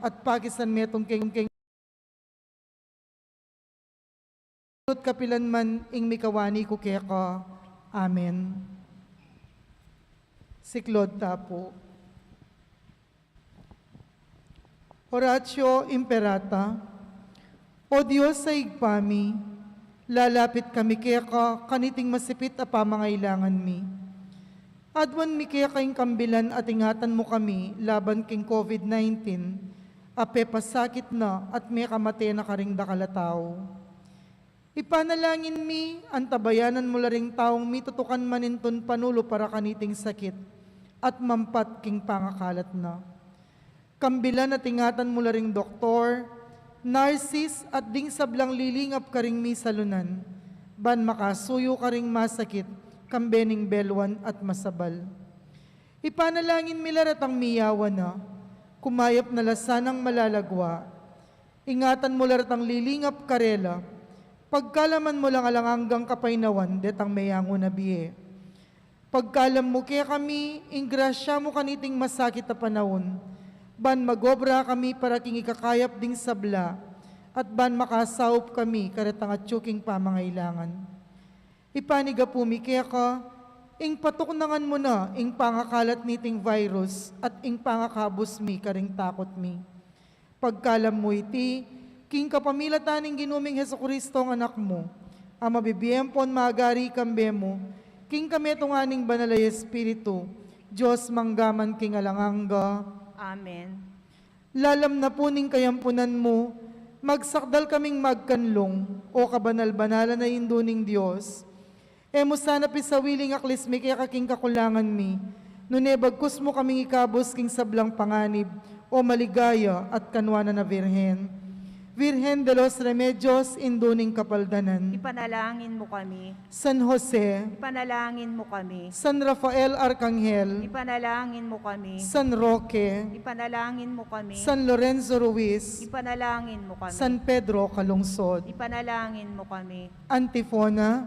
at pakisan metung keng, keng, kapilan man ing mikawani ku keka. Amen. Siklaud ta pu. Oratio Imperata. O Dios a Ibpa mi, lalapit kami keka kaniting masipit a pamangailangan mi. Aduan mi keka ing kambilan at ingatan mu kami laban king COVID nineteen, a pepasakit na at mekamate na karing dakal a tau. Ipanalangin mi, antabayanan mu la ring taung mitutukan manintun panulu para kaniting sakit at mampat king pangakalat na. Kambilan at ingatan mu la ring doktor, narsis, at ding sablang lilingap karing misalunan, ban makasuyu karing masakit, kambe ning beluan at masabal. Ipanalangin mi la retang miyawa na, kumayap na la sanang malalagwa. Ingatan mu la retang lilingap karela, pagkaluban mu lang alang anggang kapaynawan detang meyangu na bie. Pagkaluban mu kekami ing grasya mu kaniting masakit a panaun, ban mag-obra kami para king ikakayap ding sabla, at ban makasaup kami karetang atyu king pamangailangan. Ipanigapu mi keka ing patuknangan mu na ing pangakalat niting virus at ing pangakabus mi karing takut mi. Pagkaluban mu iti king kapamilatan ning Ginu ming Jesucristo a Anak mu, a mabibie ampon magari kambe mu, king kametungan ning Banal a Espiritu, Dios mangga man king alang angga. Amen. Lalam na pu ning kayampunan mu, magsakdal kaming magkanlung, o kabanal-banalan a Indu ning Dios. E mu sana pisawili ing aklis mi keka king kakulangan mi, nune bagkus mu kaming ikabus king sablang panganib, o maligaya at kanwanan a Virgen. Virgen de los Remedios, Indu ning Kapaldanan. Ipanalangin mu kami. San Jose. Ipanalangin mu kami. San Rafael Arkanghel. Ipanalangin mu kami. San Roque. Ipanalangin mu kami. San Lorenzo Ruiz. Ipanalangin mu kami. San Pedro Calungsod. Ipanalangin mu kami. Antifona.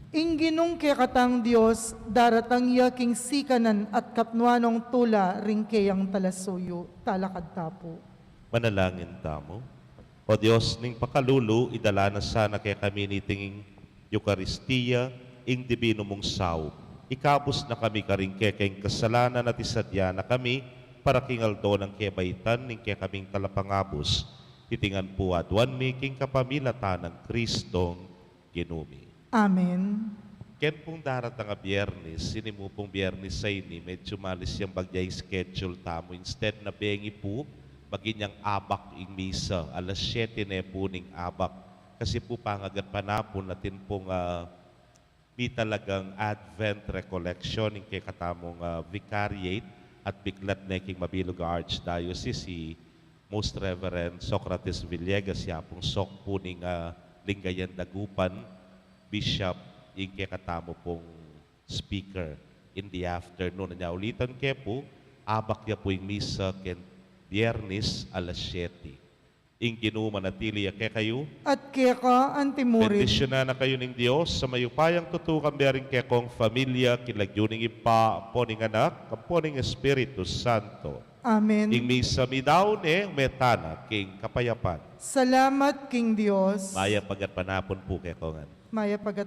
Ing Ginung kekatang Dios, daratang ya king sikanan at katnuan nong tula ring keyang talasuyu. Talakad ta pu. Manalangin tamu. O Dios ning pakalulu, idala na sana kekami niting Eukaristia ing dibinu mung saup. Ikabus na kami karing kekeng kasalanan at isadya na kami para king aldo nang kebaitan ning kekaming Talapangabus. Iti ngan pu aduan mi king kapamilatan nang Kristong Ginu mi. Amen. Ken pung daratang a Biernis, ini mu pung Biernis a ini, medyu malis yang bagya ing schedule tamu. Instead na bengi pu, maging yang abak ing misa, alas siyete ne pu ning abak. Kasi pu pangagatpanapun atin pung, ah, mi talagang Advent Recollection ing kekatamung, ah, Vicariate at biklat ne king mabilug a Archdiocese, i Most Reverend Socrates Villegas, ya pung sok pu ning, ah, Lingayen Dagupan, Bishop, ing kekatamu pung speaker in the afternoon. Anya ulitan ke pu, abak ya pu ing misa ken Biernis alas siyete. Ing Ginu manatili ya kekayu. At keka antimurin. Bendisyunan na kayu ning Dios a mayupayang tutu, kambe ring kekong familia, king lagyu ning Ibpa, ampo ning Anak, ampo ning Espiritu Santo. Amen. Ing misa meyari ne, ume tana king kapayapan. Salamat king Dios. Mayap a gatpanapun pu kekongan. Mayap a gat-